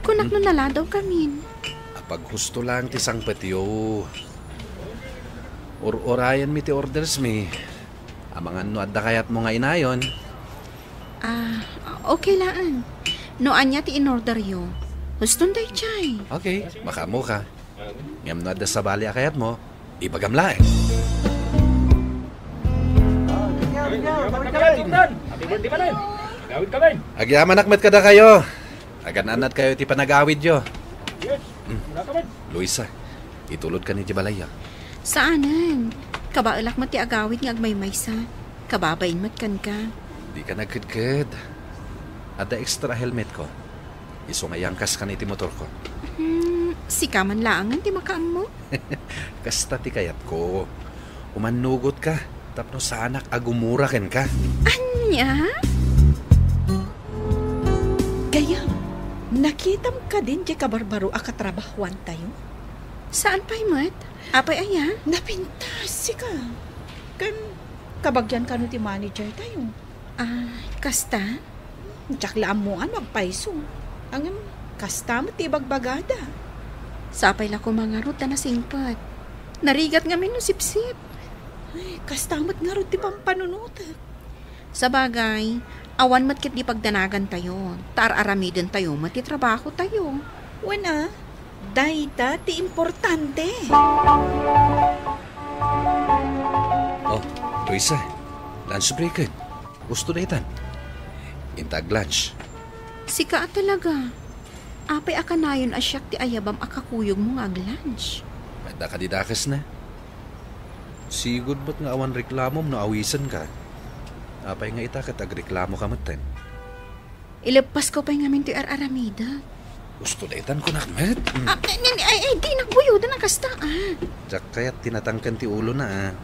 Kunak no naladaw kamin. Apaghusto laeng ti sangpetyo. Ur-urayenmi ti ordersmi. Amangan no adda kayatmo nga inayon. A, okay laeng. No ania ti inorderyo, huston daydiay. Okay, makaammoka. Ngem no adda sabali a kayatmo, ibagam laeng. Happy birthday, Manong! Agawid ka, man! Agyamanak met kadakayo. Agan-annadkayo ti panagawidyo. Yes, wala ka, man. Luisa, itulodkan iti balayyo. Saanen. Kabaelak met ti agawid nga agmaymaysa. Kababain met kenka. Dika nagkedked. Adda extra helmetko. Isu nga iyangkaskan iti motorko. Hmm, sika man laengen ti makaammo. Kasta ti kayatko. Umannugotka tapno saanak a gumura kenka. Ania? Gayyem, nakitam kadin diay kabarbaro a katrabahoantayo? Saan pay met? Apay aya? Napintas, sika. Ken kabagian kano ti manager tayo. A, kasta? Diak la ammoan no agpayso. Ngem, kasta met ti ibagbagada. Sapay la koma ngarud ta nasingpet. Narigat ngamin no sipsip. Ay, kasta met ngarud ti pampanunotek. Sabagay, awan met ketdi pagdanagantayo, ta ar-aramidentayo met ti trabahotayo. Wen a, dayta ti importante. Oh, Luisa, lunch break-en. Gusto daytan. Inta ag-lunch. Sika a talaga. Apay a kanayon a siak ti ayabam a kakuyogmo nga ag-lunch? Adda kadi dakesna. Sigud met nga awan reklamom no awisenka. Apay nga ita ket agreklamoka metten? Ileppasko pay ngamin toy ar-aramidek. Gusto daytan kunak met? Hmm. A, ay, ay, ay, dinak buyoden a kasta, a. Diak kayat ti natangken ti ulona, a.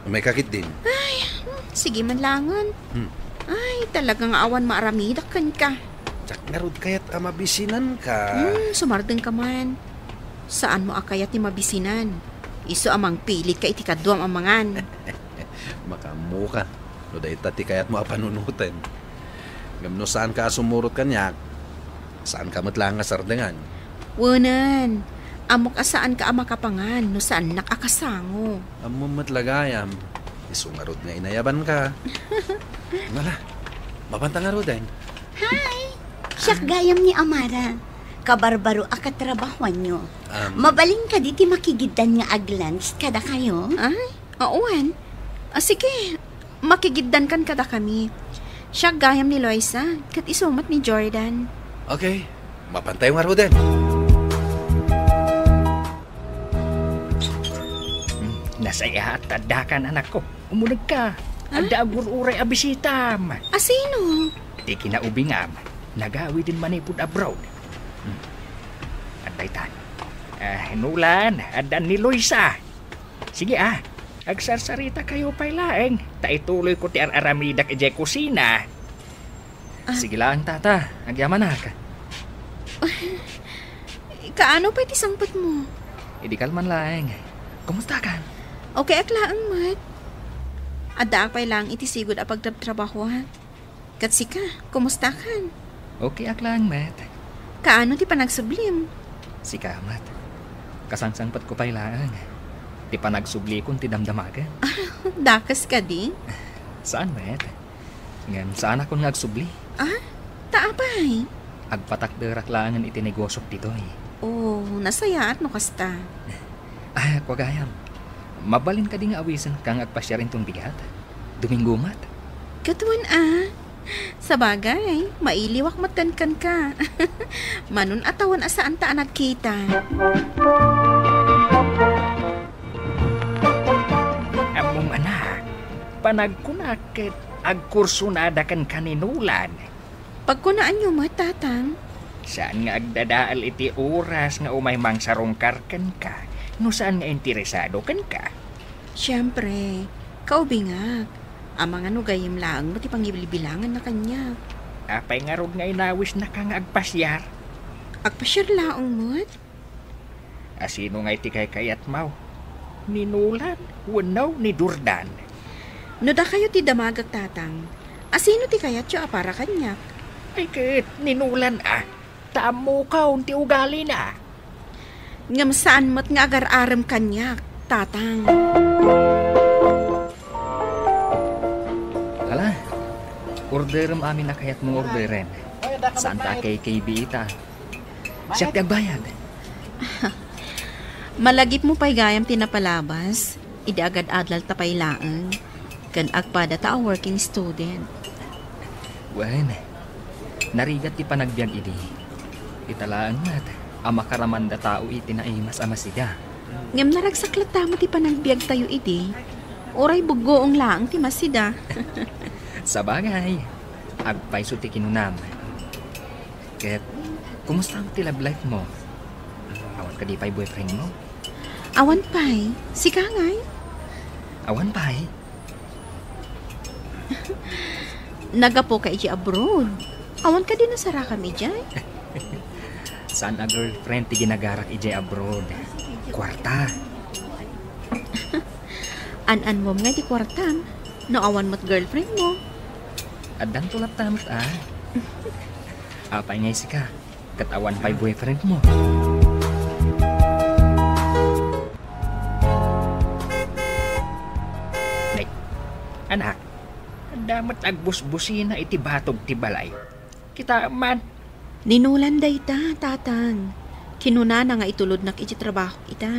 Umayka ketdin. Ay, hmm, sige man laengen. Hmm. Ay, talaga nga awan maaramidek kenka. Diak ngarud kayat a mabisinanka. Hmm, sumardengka man. Saanmo a kayat ti mabisinan. Isu a mangpilitka iti kaduam a mangan. Makaammoka no dayta ti kayatmo a panunoten. Ngem no saanka a sumurot kaniak, saanka met laeng a sardengan. Wenen, ammok a saanka a makapangan no saannak a kasango. Ammom met la gayam, isu ngarud nga inayabanka. Nala, mapanta ngaruden. Hi! Siak gayam ni Amara. Kabarbaro a katrabahuanyo. Um, Mabalin kadi ti makigiddan nga aglanch kadakayo? Ay, awan. Ah, sige. Makigiddankan kadakami. Siak gayam ni Loisa, ket isu met ni Jordan. Okay. Mapantayo ngaruden. Hmm, nasayaat ta addakan, anakko. Umunegka. Ha? Adda agur-uray a bisitam. Asino? Ti kinaubingam, nagawiden manipud abroad. Hmm. Adda itan. Ah, Nolan, adda ni Loisa. Sige, ah. Agsarsaritakayo pay laeng, ta ituloyko ti ar-aramidak idiay kusina. Ah. Sige laeng, tata. Agyamanak. Kaano pay ti sangpetmo? Idi kalman laeng. Kumustakan? Okay ak laeng met. Addaak pay laeng iti sigud a pagtrabtrabahuak. Ket sika, kumustakan? Okay ak laeng met. Kaano ti panagsublim? Sika met. Kasangsangpetko pay laeng. Ti panagsublikon ti damdamagem. Dakes kadi? Saan met. Ngem saanakon nga agsubli. Ah? Ta apay? Agpatakderak laengen iti negosiok ditoy. Oh, nasayaat no kasta. Ah, kua gayam. Mabalin kadi nga awisenka nga agpasiar inton bigat? Domingo met. Ket wen a. Sabagay, mailiwak met kenka. Manon a tawen a saanta a nagkita. Ammom, anak, panagkunak ket agkursunada kenka ni Nolan. Pagkunaanyo met, Tatang. Saan nga agdadael iti oras nga umay mangsarungkar kenka no saan nga interesado kenka? Siempre, kaubingak. Amangan no gayyem laeng met ti pangibilbilanganna kaniak. Apay ngarud nga inawisnaka nga agpasiar? Agpasiar laeng met. Asino ngay ti kaykayatmo? Ni Nolan wenno ni Jordan? No dakayo ti damagak, Tatang, asino ti kayatyo a para kaniak? Ay ket, ni Nolan a. Ta ammokon ti ugalina. Ngem saan met nga agar-arem kaniak, Tatang. Ala, orderem amin a kayatmong orderen. Saanta a K K B ita. Siak ti agbayad. Malagipmo pay gayam ti napalabas, idi agad-adlalta pay laeng, ken agpadata a working student. Wen, narigat ti panagbiag idi. Ita laeng met a makaramanda tao iti naimas a masida. Ngem naragsak latta met ti panagbiagtayo idi. Uray buggoong laeng ti masida. Sabagay, agpayso ti kinunam. Ket, kumusta ti love life mo? Awan kadi pay boyfriend mo? Awan pay. Sika ngay? Awan pay. Naggapuka idiay abroad. Awan kadi nasarakam idiay? Saan a girlfriend ti ginagarak idiay abroad. Kuarta. An-anmom ngay ti kuartam, no awan met girlfriend mo. Addanto latta met a. Apay ngay sika, ket awan pay boyfriend mo? Nay, anak, adda met agbusbusina iti batog ti balay. Kitaem man. Ni Nolan dayta, Tatang. Kinunana nga itulodnak iti trabaho ita.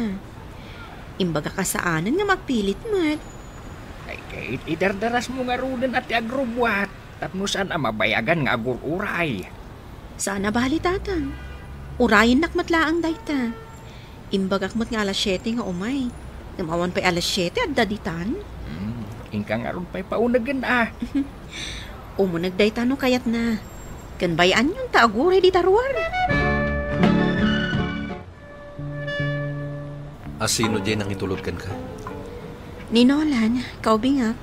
Imbagak a saanen nga agpilit met. Ay, ket idardarasmo ngaruden a ti agrubbuat tapno saan a mabayagan nga agur-uray. Saan a bali, Tatang. Urayennak met laeng dayta. Imbagak met nga alas siete nga umay. Ngem awan pay alas siete, adda ditan. Hmm, inka ngarud pay paunegen a. Umuneg dayta no kayatna. Ken bay-anyon ta aguray dita ruar. Asino diay nangitulod kenka? Ni Nolan, kaubingak.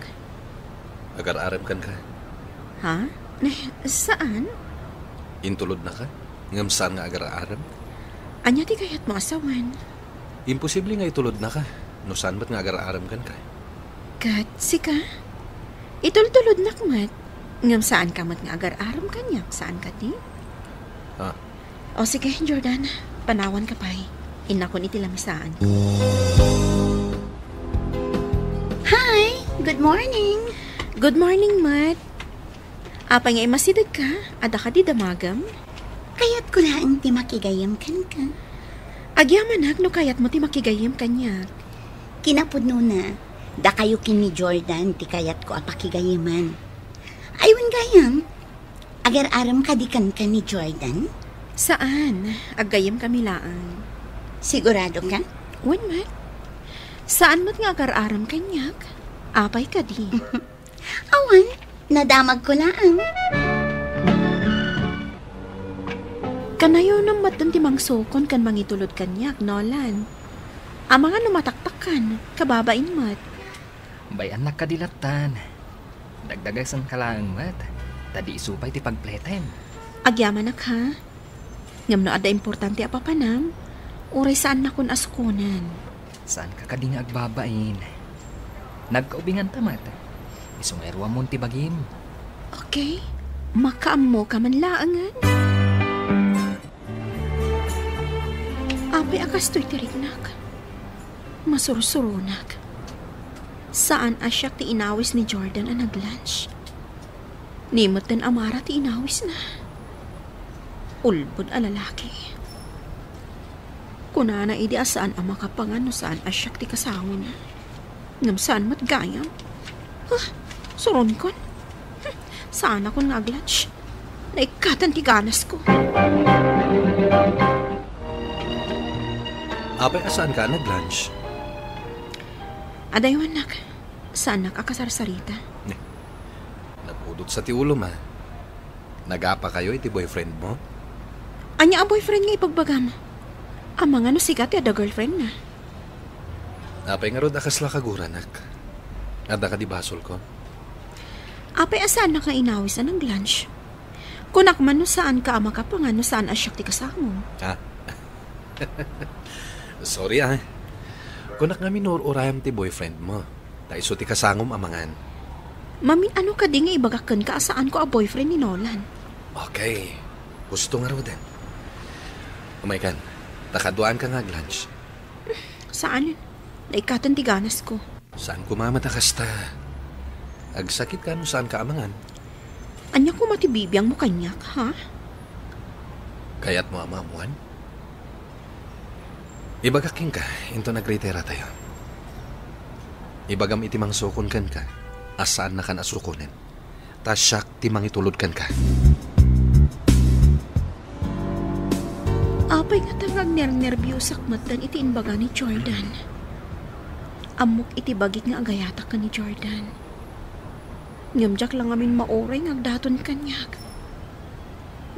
Agar-arem kenka? Ha? Ne, saan? Intulodnaka, ngem saan nga agar-arem? Ania ti kayatmo a sawen? Imposible nga itulodnaka, no saan met nga agar-arem kenka. Ket sika? Itultulodnak met, ngem saanka met nga agar-arem kaniak, saan kadi? Ha? O sige, Jordan, panawanka pay. Innakon iti lamisaan. Hi! Good morning! Good morning met. Apay nga immasidegka? Adda kadi damagem? Kayatko laeng ti makigayyem kenka. Agyamanak no kayatmo ti makigayyem kaniak. Kinapudnona, dakayo ken ni Jordan ti kayatko a pakigayyeman. Ay, wen gayam, agar-arem kadi kenka ni Jordan? Saan, aggayyemkami laeng. Sigurado ka? Wen met. Saan met nga agar-arem kaniak? Apay kadi? Awan, nadamagko laeng. Kanayon met ti mangsukon ken mangitulod kaniak, Nolan. Amangan no mataktakkan, kababain met. Bay-annak kadi lattan. Dagdagasenka laeng met, ta di isu pay ti pagpletem. Agyamanak, ha? Ngem no adda importante a papanam, uray saannakon a sukonen. Saanka kadi nga agbabain. Nagkaubinganta met. Isu nga iruamon ti bagim. Okay. Makaammoka man laengen. Apay a kastoy ti riknak? Masursuronak. Saan a siak ti inawis ni Jordan a nag-lunch. Ni metten Amara ti inawisna. Ulbod a lalaki. Kunana idi a saan a makapangan no saan a siak ti kasangona. Ngem saan met gayam. Huh, suronkon. Hmm, saanakon nga ag-lunch. Naikkaten ti ganasko. Apay a saanka a nag-lunch? Adaywannak, saannak a kasarsarita. Nagudot sa ti ulom, a. Nagapakayo iti boyfriend mo? Ania a boyfriend nga ibagbagam? Amangan no sika ti adda girlfriend na. Apay ngarud a kasla kaguranak? Adda kadi basolko? Apay a saannak nga inawis a nag-lunch? Kunak man no saanka a makapangan no saan a siak ti kasangom. Ah. Sorry, ah. Kunak ngamin no ur-urayam ti boyfriend mo. Ta isu ti kasangom a mangan. Mamin-ano kadi nga ibagak kenka a saanko a boyfriend ni Nolan? Okay. Husto ngaruden. Umaykan, ta kaduaanka nga ag-lunch. Saan. Naikkaten ti ganasko. Saan koma met a kasta? Agsakitka no saanka a mangan. Ania koma ti bibiangmo kaniak, ha? Kayatmo a maammuan? Ibagak kenka, inton agritiratayo. Ibagam iti mangsukon kenka, a saannakan a sukonen. Ta siak ti mangitulod kenka. Apay ngata nga agnernerbiosak metten iti imbaga ni Jordan. Ammok iti bagik nga agayatak ken ni Jordan. Ngem diak la ngamin mauray nga agdaton kaniak.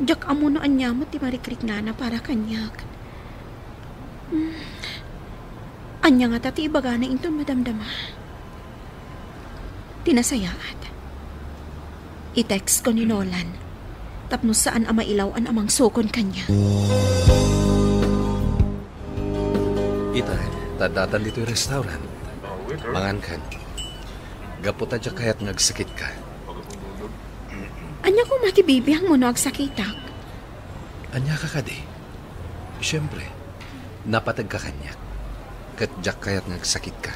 Diak ammo no ania met ti marikriknana para kaniak. Hmm. Ania ngata ti ibagana inton madamdama? Ti nasayaat, i-textko ni Nolan tapno saan a mailaw-an a mangsukon kaniak. Ita, ta addatan ditoy restaurant. Mangankan. Gapu ta diak kayat nga agsakitka. Ania koma ti bibiangmo no agsakitak? Ania ka kadi? Siempre, napategka kaniak. Ket diak kayat nga agsakitka.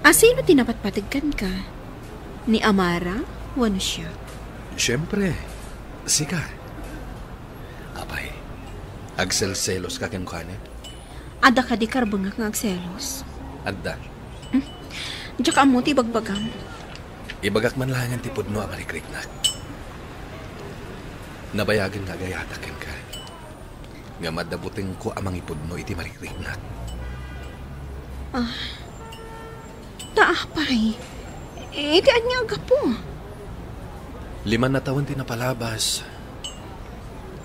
A sino ti napatpateg kenka? Ni Amara wenno siak? Siempre, sika. Apay, agselselos ka kenkuana? Adda kadi karbengak nga agselos? Adda. Hmm? Diak ammo ti ibagbagam. Ibagak man laengen ti pudno a marikriknak. Nabayagen nga agayatak kenka. Ngem adda butengko a mangipudno iti marikriknak. Ah. Ta apay? Iti ania a gapu? Lima a tawen ti napalabas.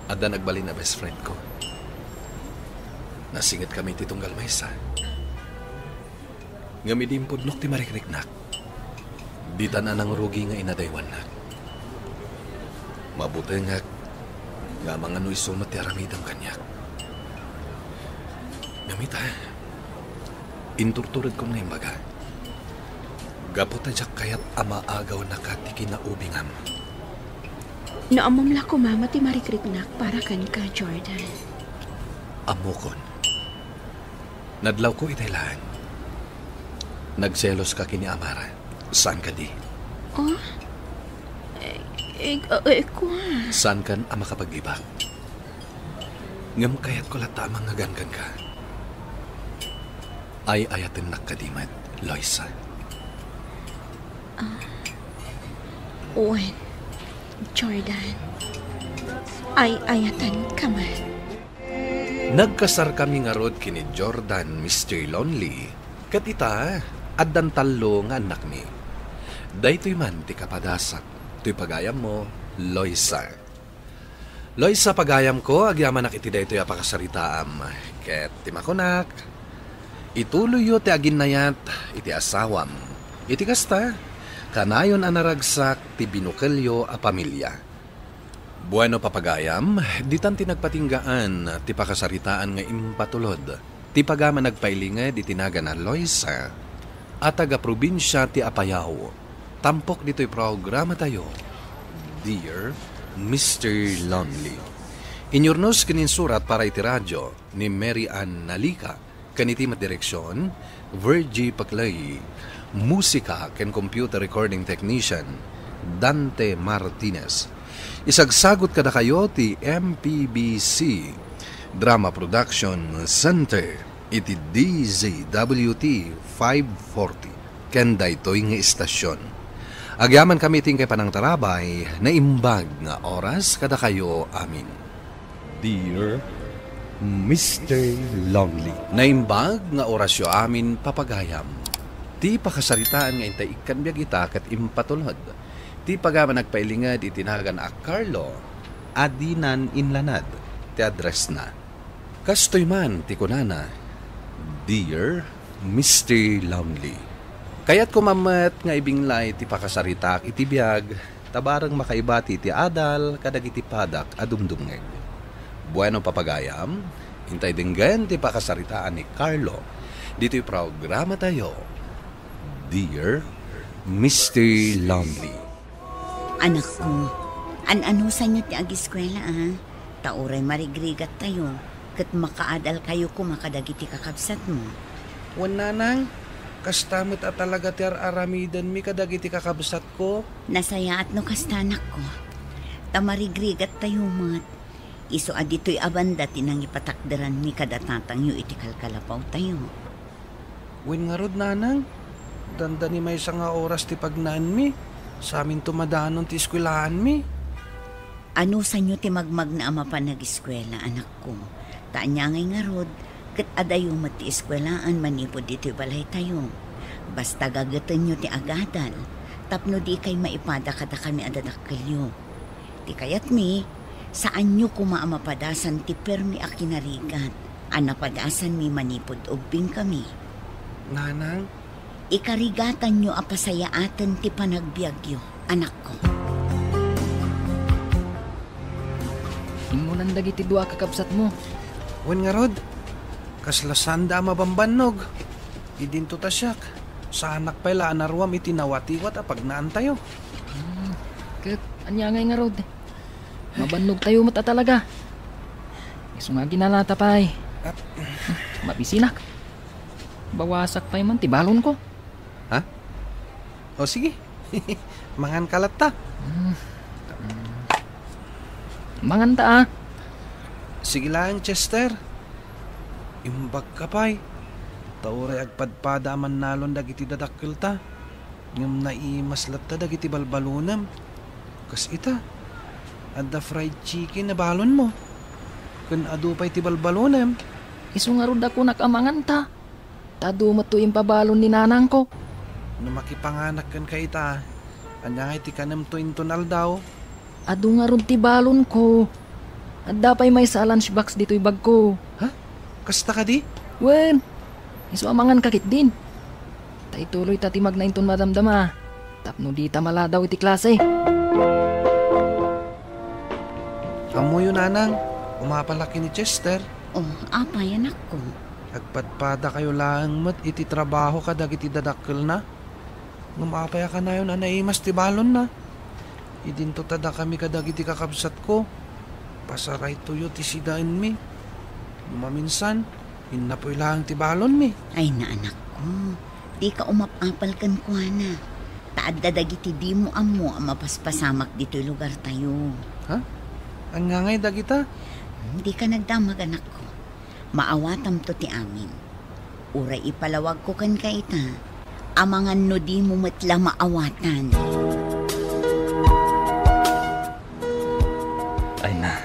Adda nagbalin a best friend ko. Nasingetkami iti tunggal maysa. Ngem idi impudnok ti marikriknak, ditan a nangrugi nga inadaywannak. Mabutengak nga amangan no isu met ti aramidem kaniak. Ngem ita, inturturedkon nga imbaga, gapu ta diak kayat a maagawnaka ti kinaubingam. No ammom la koma met ti marikriknak para kenka, Jordan. Ammokon. Nadlawko itay laeng. Nagselos ka ken ni Amara. Saan kadi? Oh? Eh, eh, eh, kua. Saankan a makapaglibak? Ngem kayatko latta a mangngegan kenka. Ay-ayatennak kadi met, Loisa. Wen, Jordan, ay-ayatenka met. Nagkasarkami ngarud ken ni Jordan, Mister Lonely, ket ita, addan tallo nga annakmi. Daytoy man ti kapadasak, toy pagayammo, Loisa. Loisa, pagayamko, agyamanak iti daytoy a pakasaritaam. Ket ti makunak, ituloyyo ti aginnayat iti asawam. Iti kasta, kanayon a naragsak ti binukelyo a pamilia. Bueno, papagayam, ditan ti nagpatinggaan ti pakasaritaan nga impatulod ti pagayam a nagpailinged iti nagan a Loisa a taga-probinsia ti Apayao. Tampok ditoy programatayo, Dear Mister Lonely. Inyurnos ken insurat para iti radio ni Mary Ann Nalica, ken iti met direksion, Virgie Paclay. Musika ken computer recording technician, Dante Martinez. Isagsagut kadakayo ti M P B C Drama Production Center iti D Z W T five forty ken daytoy nga istasion. Agyamankami iti inkay panangtarabay, naimbag nga oras kadakayo amin. Dear Mister Lonely. Naimbag nga orasyo amin, papagayam. Ti pakasaritaan nga intay ikkan biag ita ket impatulod ti pagayam a nagpailinged iti nagan a Carlo a dinan inlanad ti addressna. Kastoy man ti kunana, Dear Mister Lonely. Kayatko man met nga ibinglay ti pakasaritaak iti biag ta bareng makaibati ti adal kadagiti padak a dumdumngeg. Bueno, papagayam, intay denggen ti pakasaritaan ni Carlo ditoy programatayo, Dear Mister Lonely. Anakko, an-anusanyo ti agiskuela, a? Ta uray marigrigattayo, ket makaadalkayo koma kadagiti kakabsatmo. Wen, nanang, kasta met a talaga ti ar-aramidenmi kadagiti kakabsatko. Nasayaat no kasta, anakko. Ta marigrigattayo met. Isu a ditoy a banda ti nangipatakderanmi kada tatangyo iti kalkalapawtayo. Wen ngarud, nanang, dandani maysa nga oras ti pagnaenmi, saminto madanon ti eskuelaanmi. Anusanyo ti magmagna a mapan agiskuela, anakko? Ta ania ngay ngarud, ket adayo met ti eskuelaan manipud ditoy balaytayo. Basta gagetenyo ti agadal, tapno dikay maipada kadakami a dadakkelyo. Ti kayatmi, saanyo koma a mapadasan ti permi a kinarigat a napadasanmi manipud ubbingkami. Nanang? Ikarigatanyo a pasayaaten ti panagbiagyo, anakko. Immunan dagiti dua a kakabsatmo. Wen ngarud, kasla saanda a mabambannog. Idinto ta siak, saanak pay la a naruam iti nawatiwat a pagnaantayo. Hmm, ket ania ngay ngarud? Mabannogtayo met a talaga. Isu nga aginanata pay. Ah. Mabisinak. Bawasak pay man ti balonko. Ha? O sige. Manganka latta. Hmm. Manganta, a. Sige laeng, Chester. Imbagka pay. Ta uray agpadpada a mannalon dagiti dadakkelta. Ngem naimas latta dagiti balbalonem. Kas ita, adda fried chicken a balonmo. Ken adu pay ti balbalonem. Isu ngarud a kunak a manganta. Ta adu met toy impabalon ni nanangko. No makipanganak kenka ita, ania ngay ti kanemto inton aldaw? Adu ngarud ti balonko. Adda pay maysa a lunchbox ditoy bagko. Ha? Kasta kadi? Wen, isu a manganka ketdin. Ta ituloyta ti magna inton madamdama, tapno dita maladaw iti klase. Ammoyo, nanang, umapalak ken ni Chester. O, apay, anakko? Agpadpadakayo laeng met iti trabaho kadagiti dadakkelna. Ngem apay a kanayon a naimas ti balonna? Idinto ta dakami kadagiti kakabsatko, pasaraytoyo ti sidaenmi. No maminsan, innapoy laeng ti balonmi. Ay, naanakko, dika umap-apal kenkuana. Ta adda dagiti dimo ammo a mapaspasamak ditoy lugartayo. Ha? Ania ngay dagita? Dika nagdamag, anakko. Maawatamto ti amin. Uray ipalawagko kenka ita, amangan no dimo met la maawatan. Ay na,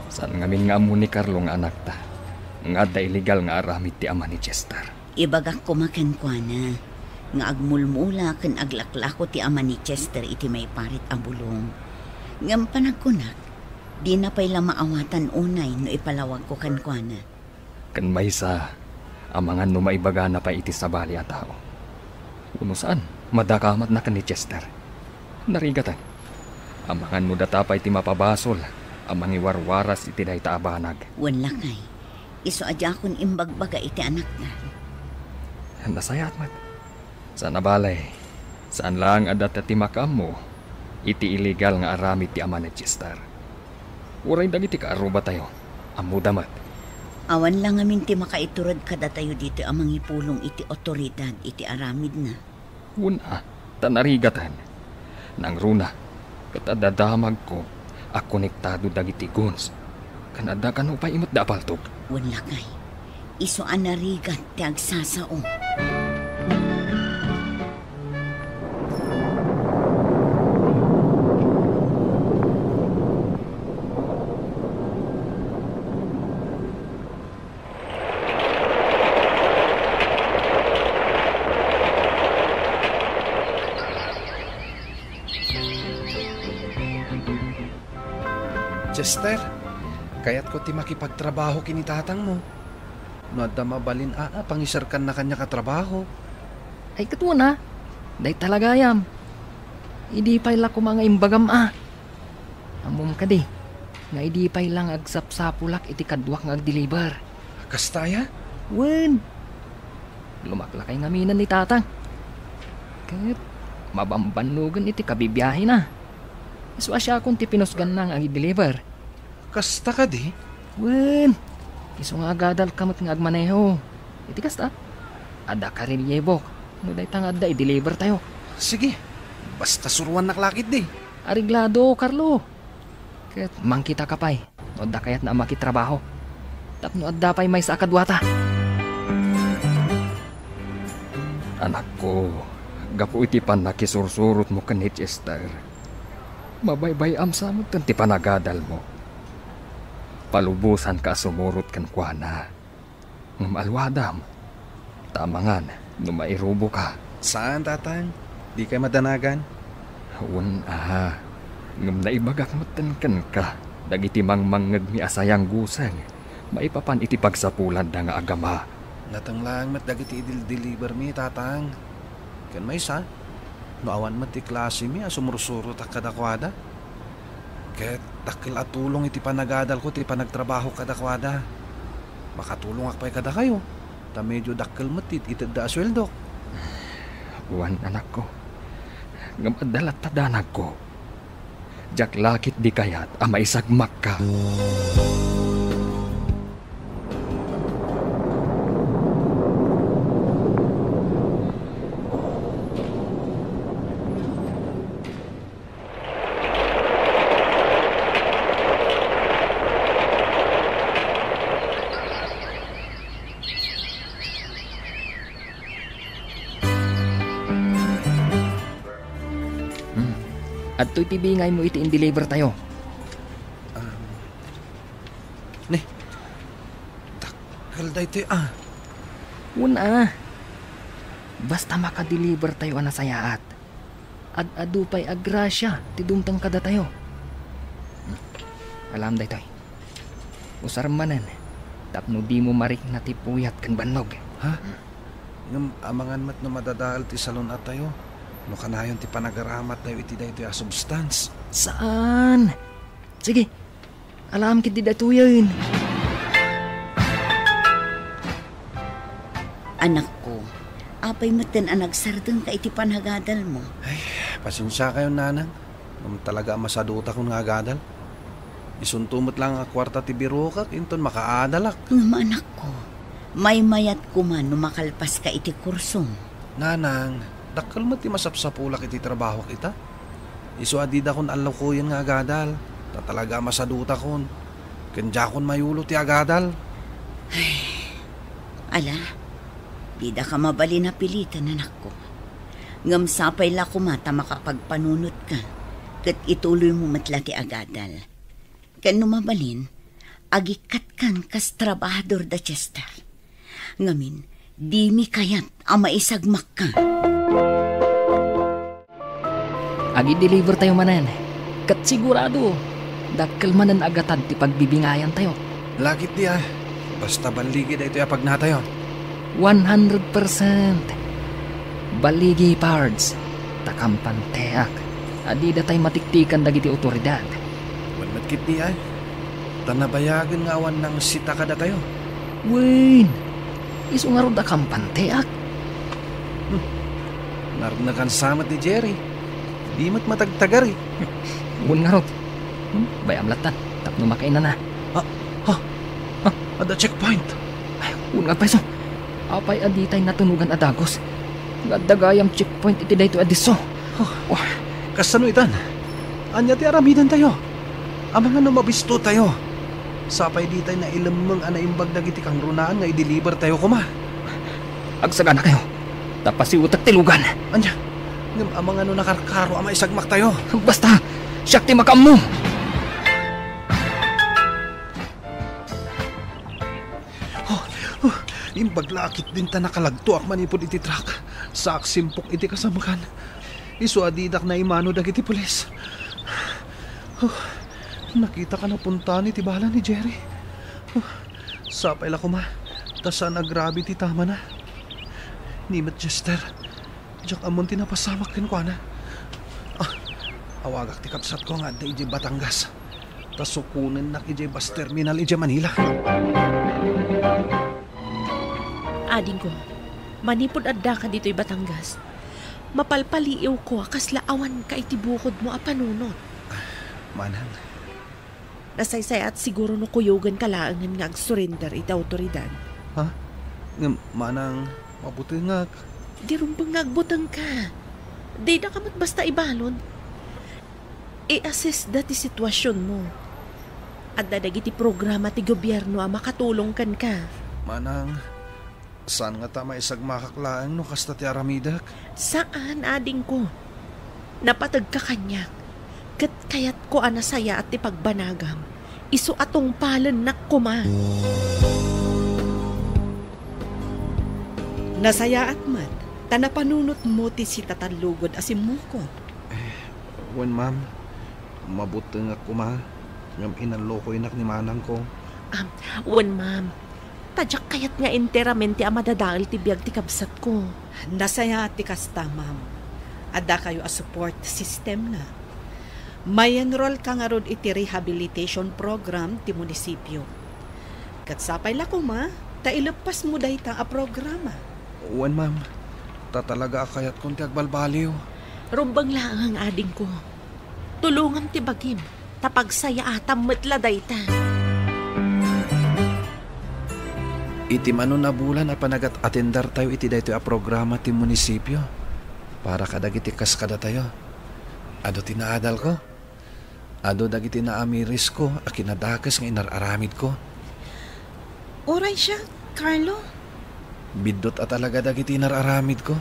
saan ngamin nga ammo ni Carlo nga anakta, nga adda illegal nga aramid ti ama ni Chester? Ibagak koma kenkuana nga agmulmula ken aglaklako ti ama ni Chester iti maiparit a bulong. Ngem panagkunak, dina pay la maawatan unay no ipalawagko kenkuana. Ken maysa, amangan no maibagana pay iti sabali a tao. Wenno saan, madakamatna ken ni Chester. Narigaten. Amangan no data pay ti mapabasol a mangiwarwaras iti dayta a banag. Wen lakay, isu a diakon imbagbaga iti anakna. Nasayaat met. Saan a balay, saan laeng a data ti makaammo iti illegal nga aramid ti ama ni Chester. Uray dagiti kaarrubatayo, ammoda met. Awan la ngamin ti makaitured kadatayo ditoy a mangipulong iti awtoridad iti aramidna. Wen a, ta narigaten. Nangruna, ket adda damagko a konektado dagiti goons. Ken adda kano pay met da a paltog. Wen lakay, isu a narigat ti agsasao. Chester, kayatko ti makipagtrabaho ken ni tatangmo. No adda mabalin a, a, pangiserkanna kaniak a trabaho. Ay, ket wen a, dayta la gayam. Idi pay la koma nga imbagam a. Ammom kadi, nga idi pay la nga agsapsapulak iti kaduak nga agdeliver. Kasta aya? Wen. Lumaklakay ngaminen ni tatang. Ket mabambannogen iti kabibiahena. Isu a siakon ti pinusganna nga agdeliver. Kasta kadi? Wen, isu nga agadalka met nga agmaneho. Iti kasta, adda karelyebok no dayta nga adda i-deliver tayo. Sige, basta suruannak la ketdi. Areglado, Carlo. Ket mangkitaka pay no adda kayatna a makitrabaho. Tapno adda pay maysa a kaduata. Anakko, gapu iti pannakisursurotmo ken ni Chester, mabaybay-am sa met ti panagadalmo. Palubosanka a sumurot kenkuana. Ngem alwadam, ta amangan no mairuboka. Saan, Tatang? Dikay madanagan? Wen a, ngem naibagak metten kenka dagiti mangmangngegmi a sayangguseng maipapan iti pagsapulanda nga agama. Nateng laeng met dagiti idildelivermi, Tatang. Ken maysa, no awan met ti klasemi a sumursurotak kadakuada, ket dakkel a tulong iti panagadalko ti panagtrabaho kadakuada. Makatulongak pay kadakayo, ta medio dakkel met ti itedda a sueldok. Wen, anakko, ngem adda latta danagko. Diak la ketdi kayat a maisagmakka. Hmm. Adtoy ti bingaymo iti indeliver tayo. Um, ne, dakkel daytoy, ah. Wen a. Basta makadeliver tayo a nasayaat. Ad-adu pay a grasia ti dumteng kadatayo. Hmm. Alam daytoy. Usar manen, tapno dimo marikna ti puyat ken bannog. Ha? Ngem amangan met no madadael ti salun-atayo, no kanayon ti panagaramat tayo iti daytoy a substance. Saan? Sige, alam ketdi daytoyen. Anakko, apay metten a nagsardengka iti panagadalmo? Ay, pasensiakayon, nanang. Ngem talaga a masadutakon nga agadal. Isunto met laeng a kuarta ti birokak, inton makaadalak. Ngem anakko, maymayat koma no makalpaska iti kursom. Nanang, dakkel met ti masapsapulak iti trabahok ita. Isu a didakon allokoyen nga agadal, ta talaga a masadutakon. Ken diakon mayulo ti agadal. Ala, didaka mabalin a piliten, anakko. Ngem sapay la koma ta makapagpanunotka, ket ituloymo met la ti agadal. Ken no mabalin, agikatkan kas trabahador da Chester. Ngamin, dimi kayat a maisagmakka. Agi-deliver tayo manen. Ket sigurado, dakkel manen a gatad ti pagbibingayan tayo. Lakit di, ah. Basta balligi daytoy a pagnatayo. One hundred percent. Balligi, Pards. Ta kampanteak a dida tay matiktikan dagiti otoridad. Wen met ketdi, ay. Ta nabayagen nga awan nangsita kadatayo. Wen, isu ngarud a kampanteak. Hmm. Narnakan sa met ni Jerry. Di met matagtagari. Wen ngarud. Hmm, bay-am lattan, tapno makainana. Ah, ha? Ha? Adda checkpoint. Ay, wen nga payso. Apay a ditay natunogan a dagus? Nga adda gayam checkpoint iti daytoy a disso. Oh, wah. Kasano itan? Ania ti aramidentayo? Amangan no mabisto tayo. Sapay ditay nailemmeng a naimbag dagiti kangrunaan nga i-deliver tayo koma. Agsaganakayo, ta pasiwetek ti lugan. Ania? Ngem amangan no nakarkaro a maisagmak tayo? Basta, siak ti makaammo. Oh, oh, imbag la a ketdin ta nakalagtoak manipud iti truck. Saak simpok iti kasamkan. Isu a didak naimano dagiti pulis. Oh, nakitak a napuntaen iti bala ni Jerry. Oh, sapay la koma, ta saan a grabe ti tamana. Ni met Chester, diak ammon ti napasamak kenkuana. Ah, awagak ti kabsatko nga adda idiay Batangas. Ta sukonennak idiay bus terminal idiay Manila. Adingko, manipud addaka ditoy Batangas, mapalpaliiwko a kasla awanka iti bukodmo a panunot. Manang. Nasaysayaat siguro no kuyogenka laengen nga agsurrender iti awtoridad. Ha? Ngem, manang, mabutengak. Di rumbeng nga agbutengka. Didaka met basta ibalud. I-assess da ti situasionmo. Adda dagiti programa ti gobierno a makatulong kenka. Manang, saan ngata a maisagmakak laeng no kasta ti aramidek? Saan, adingko. Napategka kaniak, ket kayatko a nasayaat ti pagbanagam, isu a tungpalennak koma. Nasayaat met, ta napanunotmo ti sitatallugod a simmuko. Eh, wen, ma'am. Mabutengak koma, ngem inallokoynak ni manangko. Ah, wen, ma'am. Ta diak kayat nga enteramente a madadael ti biag ti kabsatko. Nasayaat ti kasta, ma'am. Addakayo a support system na. May-enrollka ngarud iti rehabilitation program ti munisipio. Ket sapay la koma, ta ileppasmo dayta a programa. Wen, ma'am. Ta talaga a kayatkon ti agbalbaliw. Rumbeng laeng, adingko. Tulongam ti bagim, ta pagsayaatam met la dayta. Iti mano a bulan a panagat-atendartayo iti daytoy a programa ti munisipio para kadagiti kas kadatayo, adu ti naadalko. Adu dagiti naamirisko a kinadakes nga inar-aramidko. Uray siak, Carlo. Biddut a talaga dagiti inar-aramidko.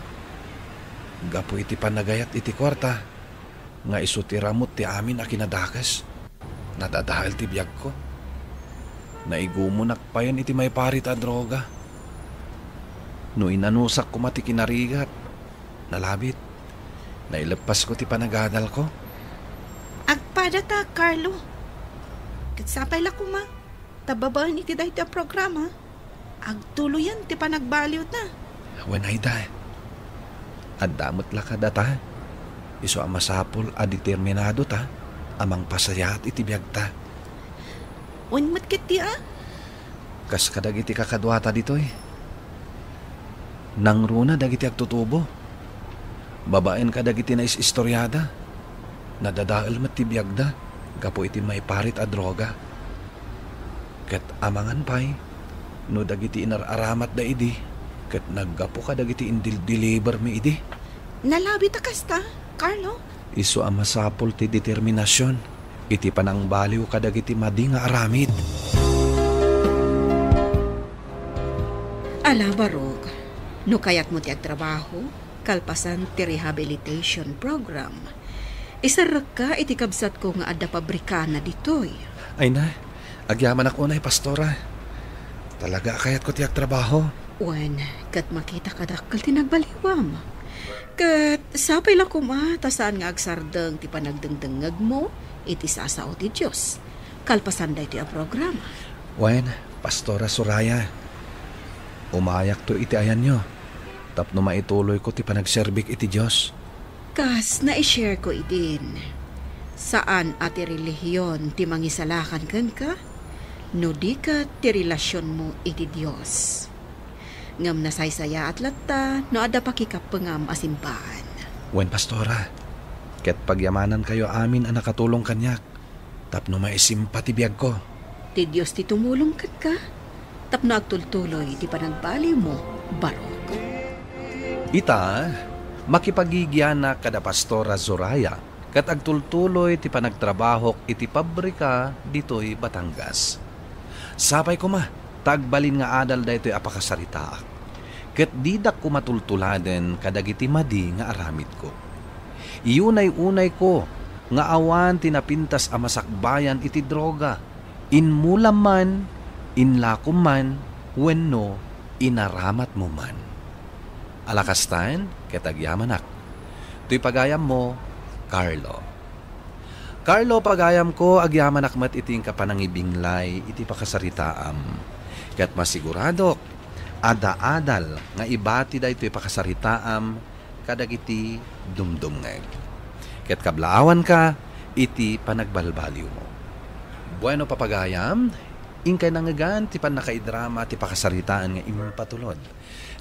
Gapu iti panagayat iti kuarta, nga isu ti ramut ti amin a kinadakes. Nadadael ti biagko. Naigumunak payen iti maiparit a droga. No inanusak koma ti kinarigat, nalabit. Naileppasko ti panagadalko. Agpadata, Carlo. Ket sapay la koma, ta babaen iti daytoy a programa, agtuloyan ti panagbaliwta. Wen, Aida, adda met la kadata. Isu a masapul a determinadota a mangpasayaat iti biagta. Wen met ketdi a? Kas kadagiti kakaduata ditoy. Nangruna dagiti agtutubo. Babaen kadagiti nais-istoriada. Nadadael met ti biagda gapu iti maiparit a droga. Ket amangan pay no dagiti inar-aramatda idi ket naggapu kadagiti indil-delivermi idi. Nalabit a kasta, Carlo? Isu a masapul ti determinasion iti panangbaliw kadagiti madi nga aramid. Ala, Barok, no kayatmo ti agtrabaho, kalpasan ti rehabilitation program, iserrekka iti kabsatko nga adda pabrikana ditoy. Ay na, agyamanak unay, Pastora. Talaga a kayatko ti agtrabaho. Wen, ket makita kadakkel ti nagbaliwam. Ket sapay la koma ta saan nga agsardeng ti panagdengdengngegmo iti sasao ti Dios kalpasan daytoy a programa. Wen, Pastora Soraya, umayakto iti ayanyo tapno maituloyko ti panagserbik iti Dios. Kas naishare ko idin, saan a ti relihiyon ti mangisalakan kenka, no di ket ti relasionmo iti Dios. Ngem nasaysayaat latta no adda pakikappengam a simbahan. Wen, Pastora, ket pagyamanankayo amin a nakatulong kaniak tapno maisimpa ti biagko. Ti Dios ti tumulong kenka tapno agtultuloy ti panagbaliwmo, Barok. Ita, makipagigianak kada Pastora Zoraya ket agtultuloy ti panagtrabahok iti pabrika ditoy Batangas. Sapay koma ta agbalin nga adal daytoy a pakasaritaak, ket didak koma tultuladen kadagiti madi nga aramidko. Iyunay-unayko nga awan ti napintas a masakbayan iti droga, inmulam man, inlakom man, wenno inaramatmo man. Ala kastan, ket agyamanak. Toy pagayammo, Carlo. Carlo, pagayamko, agyamanak met iti inka panangibinglay iti pakasaritaam. Ket masiguradok, adda adal nga ibati daytoy pakasaritaam kadagiti dumdumngeg. Ket kablaawanka iti panagbalbaliwmo. Bueno, papagayam, inkay nangngegan ti pannakaidrama ti pakasaritaan nga impatulod.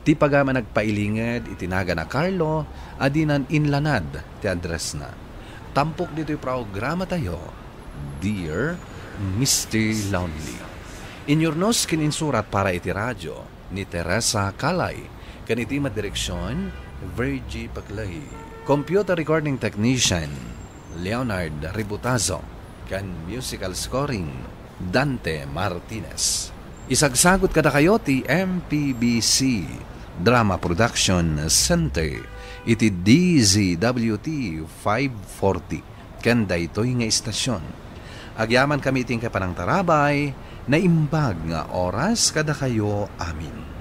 Ti pagayam a nagpailinged iti nagan a Carlo a dinan inlanad ti addressna. Tampok ditoy programatayo, Dear Mister Lonely. Inyurnos ken insurat para iti radio ni Teresa Calay, ken iti madireksion, Virgie Paclay. Computer recording technician, Leonard Ributazo, ken musical scoring, Dante Martinez. Isagsagut kadakayo ti M P B C Drama Production Center iti D Z W T five forty ken daytoy nga istasyon. Agyamankami iti inka panangtarabay, naimbag nga oras kadakayo amin.